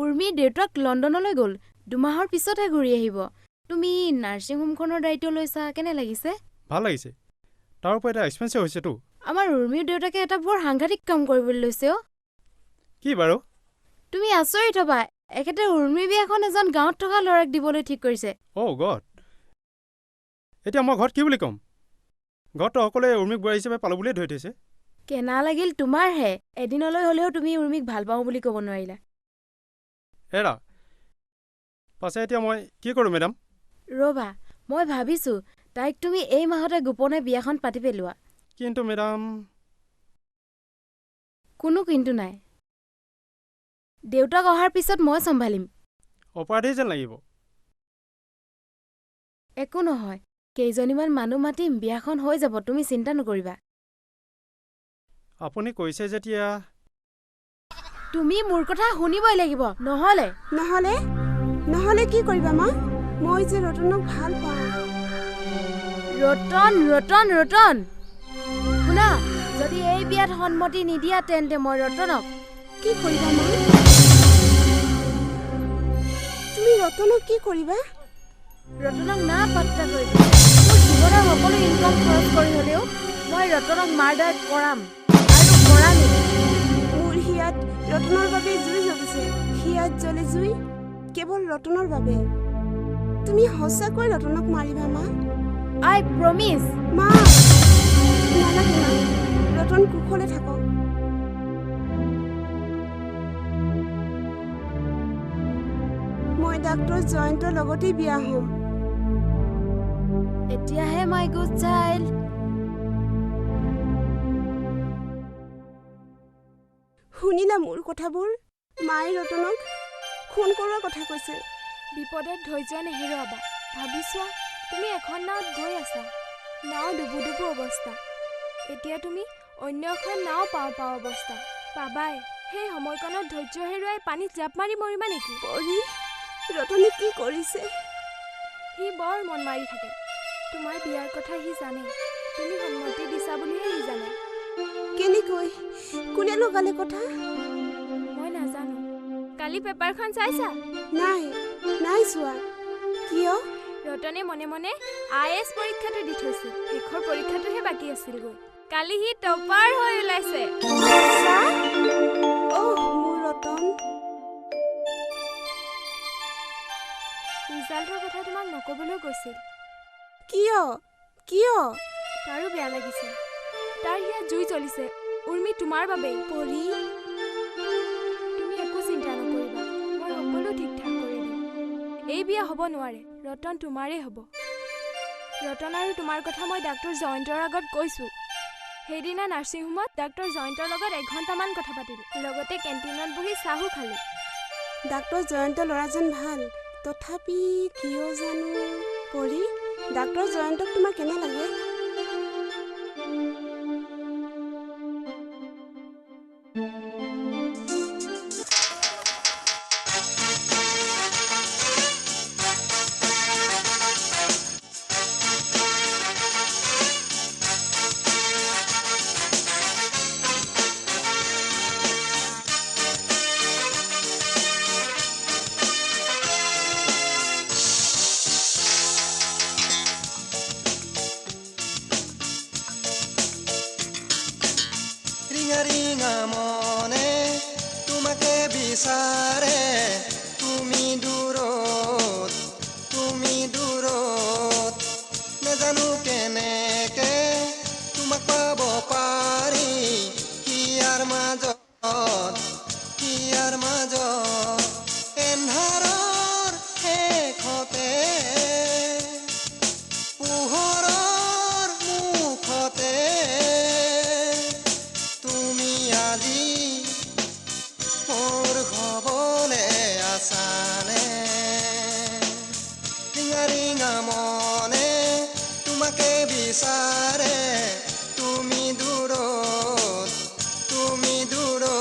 উৰ্মিৰ দেউতাক লণ্ডনলৈ গ'ল, 2 মাহৰ পিছতহে ঘূৰি আহিব। তুমি নাৰ্ছিং হোমখনৰ দায়িত্ব লৈছা, কেনে লাগিছে? ভাল লাগিছে। তাৰ উপৰি এটা এক্সপেঞ্চিভ হৈছেতো। আমাৰ উৰ্মিৰ দেউতাকে এটা বৰ সাংঘাতিক কাম কৰিবলৈ লৈছে অ'। কি বাৰু? তুমি আচৰিত হ'বা, এখেতে উৰ্মিৰ বিয়াখন এজন গাঁৱত থকা ল'ৰাক দিবলৈ ঠিক কৰিছে। অ' গড, এতিয়া মই ঘৰত কি বুলি ক'ম? ঘৰততো সকলোৱে উৰ্মিক বোৱাৰী হিচাপে পালোঁ বুলিয়ে ধৰি থৈছে। কেনা লাগিল তোমাৰহে, এদিনলৈ হ'লেও তুমি উৰ্মিক ভাল পাওঁ বুলি ক'ব নোৱাৰিলা। এৰা, পাছে এতিয়া মই কি কৰোঁ মেডাম? ৰ'বা, মই ভাবিছোঁ তাইক তুমি এই মাহতে গোপনে বিয়াখন পাতি পেলোৱা। কিন্তু মেডাম। কোনো কিন্তু নাই। দেউতাক অহাৰ পিছত মই চম্ভালিম। অপৰাধী যেন লাগিব। একো নহয়, কেইজনীমান মানুহ মাতিম, বিয়াখন হৈ যাব, তুমি চিন্তা নকৰিবা। আপুনি কৈছে যেতিয়া। তুমি মোৰ কথা শুনিবই লাগিব, নহ'লে। নহ'লে? নহ'লে কি কৰিবা মা? মই যে ৰতনক ভাল পাওঁ। ৰতন ৰতন ৰতন, শুনা, যদি এই বিয়াত সন্মতি নিদিয়া তেন্তে মই ৰতনক ৰতনক কি কৰিবা মা? তুমি ৰতনক কি কৰিবা? ৰতনক না পাত্তা কৰি দিম। মোৰ জীৱনৰ সকলো ইনকাম খৰচ কৰি হ'লেও মই ৰতনক মাৰ্ডাৰ কৰাম আৰু কৰামেই। মোৰ হিয়াত ৰতনৰ বাবে জুই জ্বলিছে। হিয়াত জ্বলে জুই কেৱল ৰতনৰ বাবে। তুমি সঁচাকৈ ৰতনক মাৰিবা মা? আই প্ৰমিজ। মা, নালাগে মা, ৰতন কুশলে থাকক। মই ডাক্তৰ জয়ন্তৰ লগতেই বিয়া হ'ম। এতিয়াহে my good child. শুনিলা মোৰ কথাবোৰ? মায়ে ৰতনক খুন কৰোৱাৰ কথা কৈছে। বিপদত ধৈৰ্য নেহেৰুৱাবা। ভাবি চোৱা, তুমি এখন নাৱত গৈ আছা, নাও ডুবু ডুবু অৱস্থা। এতিয়া তুমি অন্য এখন নাও পাওঁ পাওঁ অৱস্থা পাবাই। সেই সময়কণত ধৈৰ্য হেৰুৱাই পানীত জাপ মাৰি মৰিবা নেকি? পৰি, ৰতনে কি কৰিছে? সি বৰ মন মাৰি থাকে। তোমাৰ বিয়াৰ কথা সি জানে, তুমি সন্মতি দিছা বুলিহে সি জানে। কেনেকৈ? কোনে লগালে কথা? মই নাজানো। কালি পেপাৰখন চাইছা? নাই, নাই চোৱা। কিয়? ৰতনে মনে মনে I S পৰীক্ষাটো দি থৈছিল, শেষৰ পৰীক্ষাটোহে বাকী আছিলগৈ। কালি সি টপাৰ হৈ ওলাইছে। অহ মোৰ ৰতন। ৰিজাল্টৰ কথা তোমাক নক'বলৈ কৈছিল। কিয়? কিয়? তাৰো বেয়া লাগিছে। তাৰ হিয়াত জুই জ্বলিছে উৰ্মি, তোমাৰ বাবেই। পৰি, তুমি একো চিন্তা নকৰিবা, মই সকলো ঠিক ঠাক কৰি দিম। এই বিয়া হ'ব নোৱাৰে, ৰতন তোমাৰেই হ'ব। ৰতন আৰু তোমাৰ কথা মই ডাক্তৰ জয়ন্তৰ আগত কৈছোঁ। সেইদিনা নাৰ্ছিং হোমত ডাক্তৰ জয়ন্তৰ লগত এঘণ্টামান কথা পাতিলোঁ, লগতে কেণ্টিনত বহি চাহো খালোঁ। ডাক্তৰ জয়ন্ত ল'ৰাজন ভাল, তথাপি কিয় জানো। পৰি, ডাক্তৰ জয়ন্তক তোমাৰ কেনে লাগে? ৰিঙা ৰিঙা মনে তোমাকে বিচাৰে, তুমি দূৰত, তুমি দূৰত। নাজানো কেনেকে তোমাক পাব পাৰি, হিয়াৰ মাজত, হিয়াৰ মাজত। এন্ধাৰৰ শেষতে পোহৰৰ মুখতে তুমি আজি মোৰ খবলে আছানে? ৰিঙা ৰিঙা মনে তোমাকে বিচাৰে, তুমি দূৰত, তুমি দূৰত।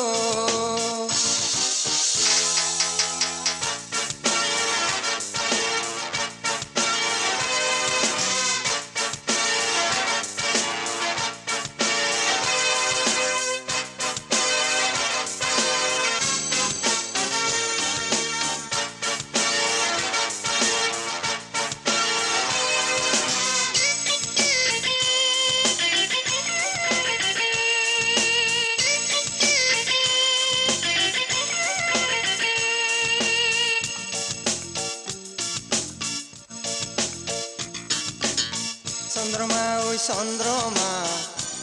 চন্দ্ৰমা ঐ চন্দ্ৰমা,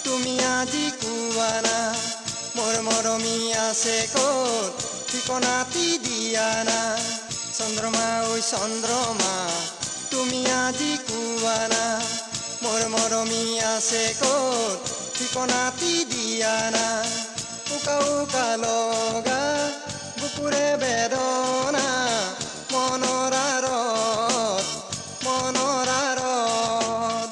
তুমি আজি কোৱা না, মোৰ মৰমী আছে ক'ত, ঠিকনাটি দিয়া না। চন্দ্ৰমা ঐ চন্দ্ৰমা, তুমি আজি কোৱা না, মোৰ মৰমী আছে ক'ত, ঠিকনাটি দিয়া না। উকা উকা লগা বুকুৰে বেদনা, মনৰ আঁৰত, মনৰ আঁৰত।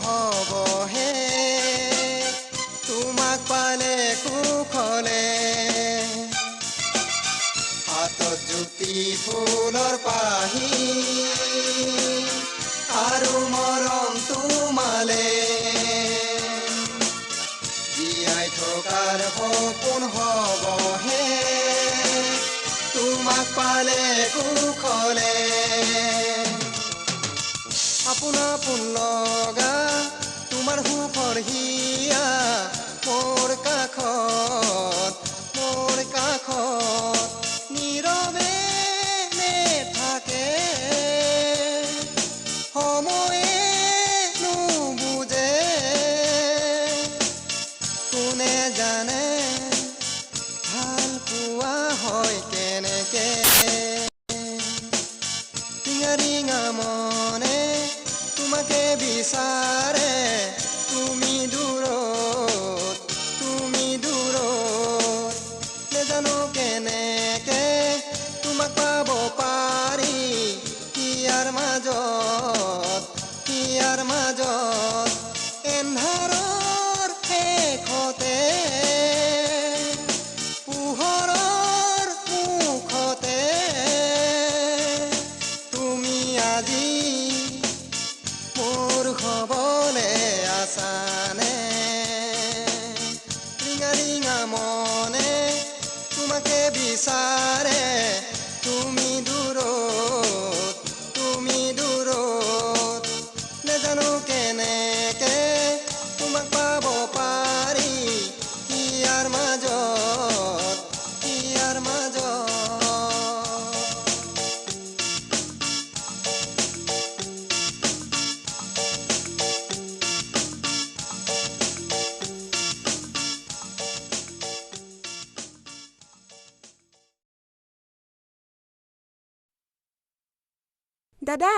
হ'বহে তোমাক পালে কুশলে। হাতত জ্যোতি ফুলৰ পাহি আৰু মৰম তোমালে, জীয়াই থকাৰ সপোন হ'বহে তোমাক পালে কুশলে। আপোনা আপোন লগা তোমাৰ সুখৰ হিয়া মোৰ কাষত, মোৰ কাষত নীৰৱে নেথাকে, সময়ে নুবুজে, কোনে জানে ভাল পোৱা হয় কেনেকে। ৰিঙা ৰিঙা মনে তোমাকে বিচাৰে, তুমি দূৰত, তুমি দূৰত, নেজানো কেনেকে তোমাক পাব পাৰি। হিয়াৰ মাজত, হিয়াৰ মাজত এন্ধাৰৰ শেষতে, পোহৰৰ মুখতে, তুমি আজি মোৰ হ'বলে আছানে। ৰিঙা ৰিঙা মনে তোমাকে বিচাৰে, তুমি দূৰত, তুমি দূৰত, নেজানো কেনেকে তোমাক পাব পাৰি। হিয়াৰ মাজত, হিয়াৰ মাজত। দাদা,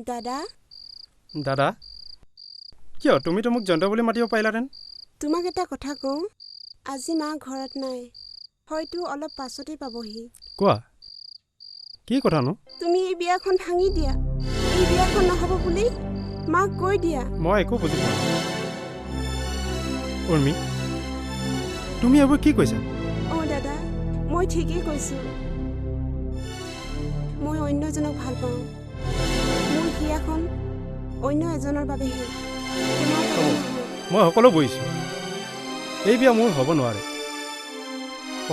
দাদা, দাদা, কিয় তুমিতো মোক জয়ন্ত বুলি মাতিব পাৰিলাহেঁতেন। তোমাক এটা কথা কওঁ, আজি মা ঘৰত নাই, হয়তো অলপ পাছতেই পাবহি। কোৱা, কি কথানো? তুমি এই বিয়াখন ভাঙি দিয়া, এই বিয়াখন নহ'ব বুলি মাক কৈ দিয়া। মই একো বুজি পোৱা নাই। উৰ্মি, তুমি এইবোৰ কি কৈছা? অঁ দাদা, মই ঠিকেই কৈছোঁ। মই অন্য এজনক ভাল পাওঁ, মোৰ হিয়াখন অন্য এজনৰ বাবেহে, তোমাৰ বাবে নহয়। মই সকলো বুজিছোঁ, এই বিয়া মোৰ হ'ব নোৱাৰে।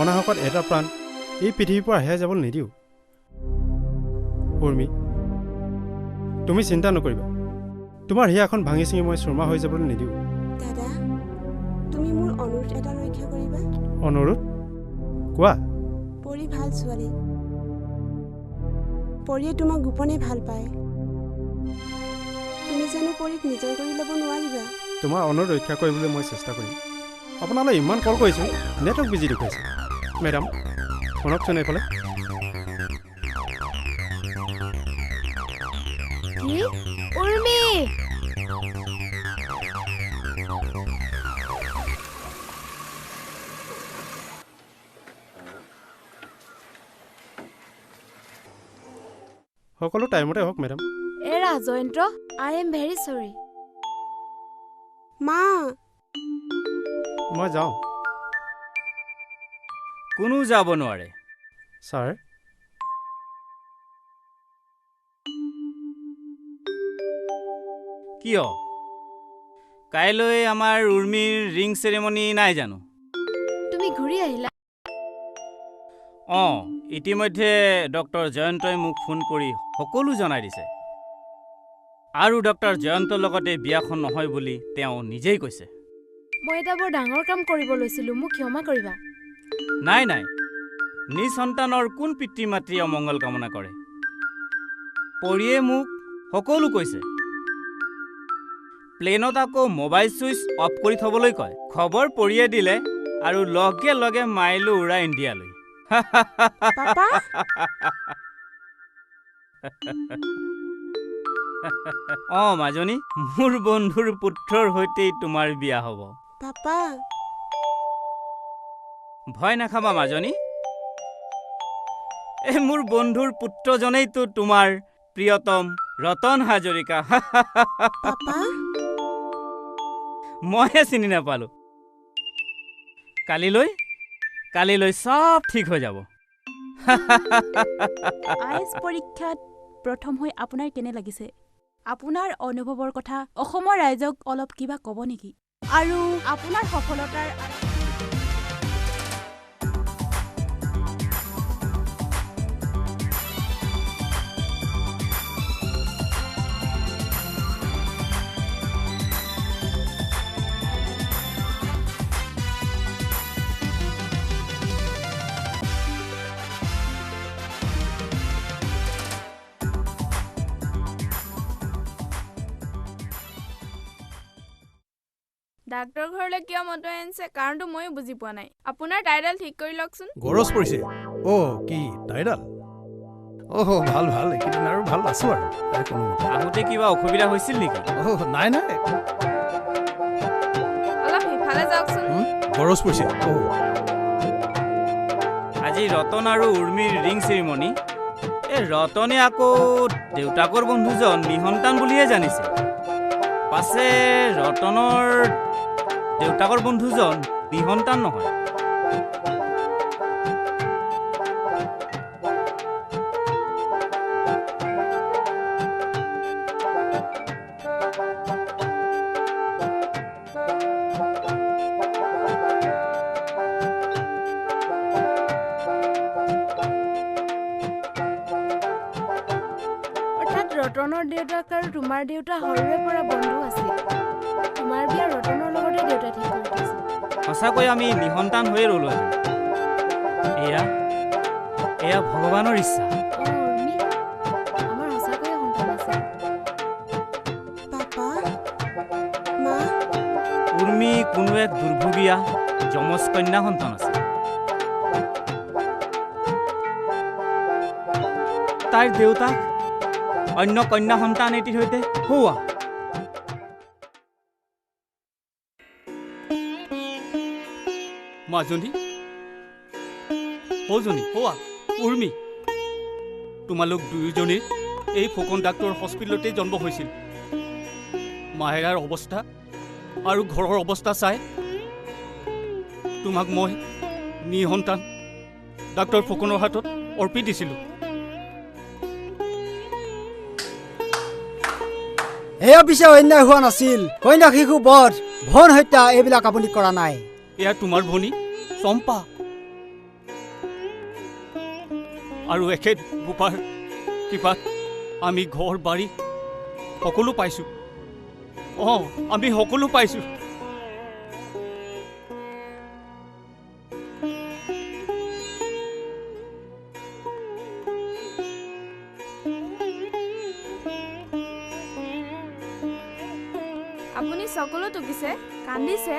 অনাহকত এটা প্ৰাণ এই পৃথিৱীৰ পৰা হেৰাই যাবলৈ নিদিওঁ। উৰ্মি, তুমি চিন্তা নকৰিবা, তোমাৰ হিয়াখন ভাঙি ছিঙি মই চুৰমা হৈ যাবলৈ নিদিওঁ। দাদা, তুমি মোৰ অনুৰোধ এটা ৰক্ষা কৰিবা। অনুৰোধ? কোৱা। পৰী ভাল ছোৱালী, পৰীয়ে তোমাক গোপনে ভাল পায়। তুমি জানো পৰীক নিজৰ কৰি ল'ব নোৱাৰিবা? তোমাৰ অনুৰোধ ৰক্ষা কৰিবলৈ মই চেষ্টা কৰিম। আপোনালৈ ইমান কল কৰিছোঁ, নেটৱৰ্ক বিজি দেখুৱাইছে। মেডাম, শুনকচোন এইফালে। কি? উৰ্মি! সকলো টাইমতে হওক মেডাম। এৰা Jayanta, I am very sorry. মা, মই যাওঁ। কোনো যাব নোৱাৰে। ছাৰ। কিয়? কাইলৈ আমাৰ উৰ্মিৰ ৰিং চেৰেমনি নাই জানো? তুমি ঘূৰি আহিলা? অঁ, ইতিমধ্যে ডক্টৰ জয়ন্তই মোক ফোন কৰি সকলো জনাই দিছে, আৰু ডক্টৰ জয়ন্তৰ লগতে বিয়াখন নহয় বুলি তেওঁ নিজেই কৈছে। মই এটা বৰ ডাঙৰ কাম কৰিব লৈছিলোঁ, মোক ক্ষমা কৰিবা। নাই নাই, নিজ সন্তানৰ কোন পিতৃ মাতৃয়ে অমংগল কামনা কৰে? পৰীয়ে মোক সকলো কৈছে। প্লেনত আকৌ মোবাইল ছুইচ অফ কৰি থ'বলৈ কয়। খবৰ পৰিয়ে দিলে আৰু লগে লগে মাৰিলো উৰা ইণ্ডিয়ালৈ। অঁ মাজনী, মোৰ বন্ধুৰ পুত্ৰৰ সৈতেই তোমাৰ বিয়া হ'ব। পাপা, ভয় নাখাবা মাজনী, এই মোৰ বন্ধুৰ পুত্ৰজনেইতো তোমাৰ প্ৰিয়তম ৰতন হাজৰিকা। মইহে চিনি নাপালো। কালিলৈ কালিলৈ চব ঠিক হৈ যাব। I S পৰীক্ষাত প্ৰথম হৈ আপোনাৰ কেনে লাগিছে? আপোনাৰ অনুভৱৰ কথা অসমৰ ৰাইজক অলপ কিবা ক'ব নেকি? আৰু আপোনাৰ সফলতাৰ ডাক্তৰ ঘৰলৈ কিয় মতোৱাই আনিছে কাৰণটো ময়ো বুজি পোৱা নাই। আপোনাৰ টাইডাল ঠিক কৰি লওকচোন। গৰজ পৰিছে। অ' কি টাইডাল? অহ ভাল ভাল, এইকেইদিন আৰু ভাল আছো আৰু। আহোঁতে কিবা অসুবিধা হৈছিল নেকি? অহ নাই নাই। অলপ সিফালে যাওকচোন। গৰজ পৰিছে। অ' আজি ৰতন আৰু উৰ্মিৰ ৰিং চেৰিমনি। এই ৰতনে আকৌ দেউতাকৰ বন্ধুজন নিসন্তান বুলিহে জানিছে। পাছে ৰতনৰ দেউতাকৰ বন্ধুজন নিসন্তান নহয়। অৰ্থাৎ ৰতনৰ দেউতাক আৰু তোমাৰ দেউতা সৰুৰে পৰা বন্ধু আছিল। তোমাৰ বিয়া ৰতনৰ লগতে দেউতা ঠিক কৰি দিছিল। সঁচাকৈ আমি নিসন্তান হৈয়ে ৰ'লোহেঁতেন। এয়া এয়া ভগৱানৰ ইচ্ছা। উৰ্মি, আমাৰ সঁচাকৈয়ে সন্তান আছে। পাপা, মা। উৰ্মি কোনো এক দুৰ্ভগীয়া যমজ কন্যা সন্তান আছে। তাইৰ দেউতাক অন্য কন্যা সন্তান এটিৰ সৈতে হোৱা। মাজনী, সৌজনী, হোৱা উৰ্মি, তোমালোক দুয়োজনীৰ এই ফুকন ডাক্তৰ হস্পিটেলতেই জন্ম হৈছিল। মাহেৰাৰ অৱস্থা আৰু ঘৰৰ অৱস্থা চাই তোমাক মই নিসন্তান ডাক্তৰ ফুকনৰ হাতত অৰ্পি দিছিলোঁ। এয়া পিছে অন্যায় হোৱা নাছিল। কন্যা শিশু বধ, ভ্ৰূণ হত্যা এইবিলাক আপুনি কৰা নাই। এয়া তোমাৰ ভনী চম্পা আৰু এখেত বোপাৰ কৃপাত আমি ঘৰ বাৰী সকলো পাইছোঁ। অঁ, আমি সকলো পাইছোঁ। আপুনি চকুলো টুকিছে, কান্দিছে।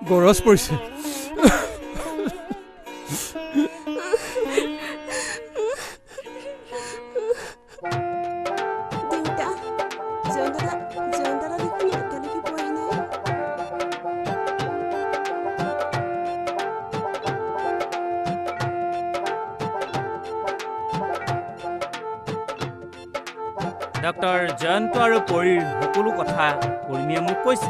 গৰজ পৰিছে। দেউতা, জয়ন্ত দাদা দেখোন এতিয়ালৈকে পোৱাহি নাই। ডক্টৰ জয়ন্ত আৰু পৰীৰ সকলো কথা উৰ্মিয়ে মোক কৈছে।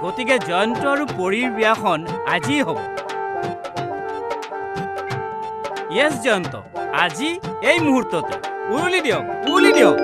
গতিকে জয়ন্ত আৰু পৰীৰ বিয়াখন আজিয়েই হ'ব। য়েছ জয়ন্ত, আজি এই মুহূৰ্ততে। উৰুলি দিয়ক, উৰুলি দিয়ক।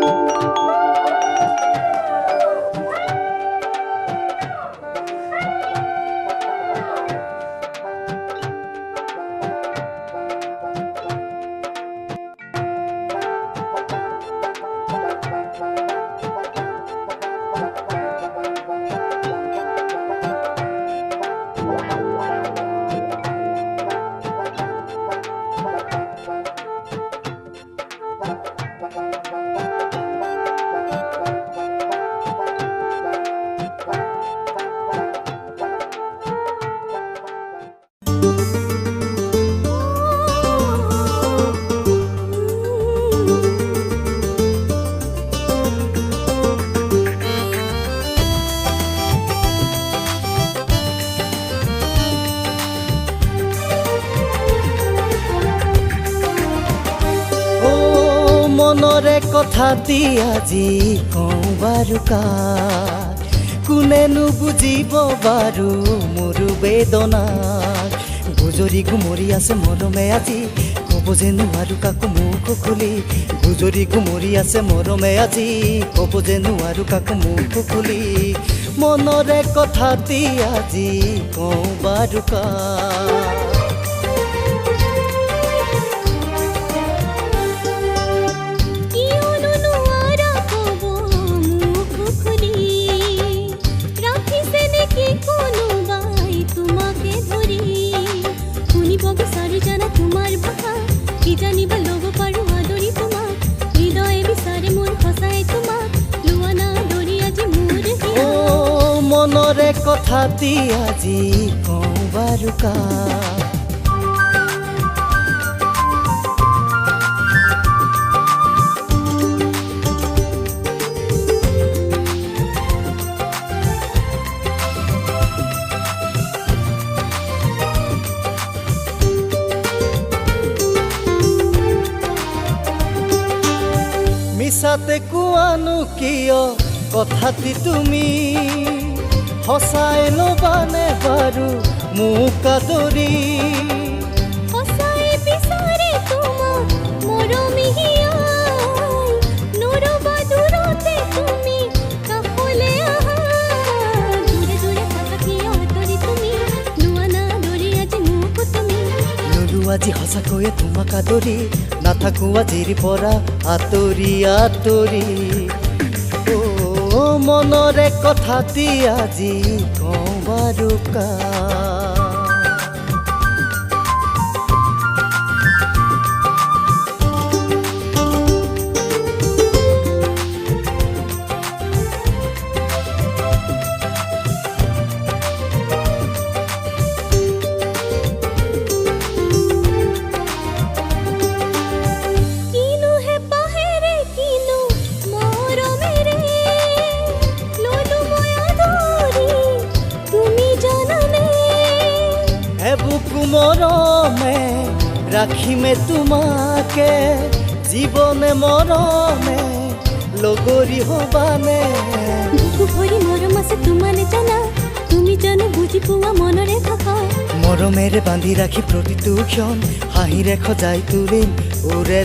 কথাটি আজি কওঁ বাৰু কাক, কোনেনো বুজিব বাৰু মোৰ বেদনা। গুজৰি গুমৰি আছে মৰমে আজি, ক'ব যে নোৱাৰো কাকো মুখ খুলি। গুজৰি গুমৰি আছে মৰমে আজি, ক'ব যে নোৱাৰো কাকো মুখ খুলি। মনৰে কথাটি আজি কওঁ বাৰু কাক। মনৰে কথাটি আজি কওঁ বাৰু কাক। মিছাতে কোৱানো কিয় কথাটি তুমি, সঁচাই ল'বানে বাৰু মোক আদৰি। সঁচাই বিচাৰে তোমাক মৰমী হিয়াই, নৰবা দূৰতে তুমি কাষলে আহা। দূৰে দূৰে থাকা কিয় আঁতৰি তুমি, লোৱা না আদৰি আজি মোক তুমি। ললো আজি সঁচাকৈয়ে তোমাক আদৰি, নাথাকো আজিৰ পৰা আঁতৰি আঁতৰি। মনৰে কথাটি আজি কওঁ বাৰু কাক। মৰমে ৰাখিমে তোমাকে, জীৱনে মৰমে লগৰী হ'বানে। বুকু ভৰি মৰম আছে তোমালে জানা, তুমি জানো বুজি পোৱা মনৰে ভাষা। মৰমেৰে বান্ধি ৰাখি প্ৰতিটো ক্ষণ, হাঁহিৰে সজাই তুলিম ওৰে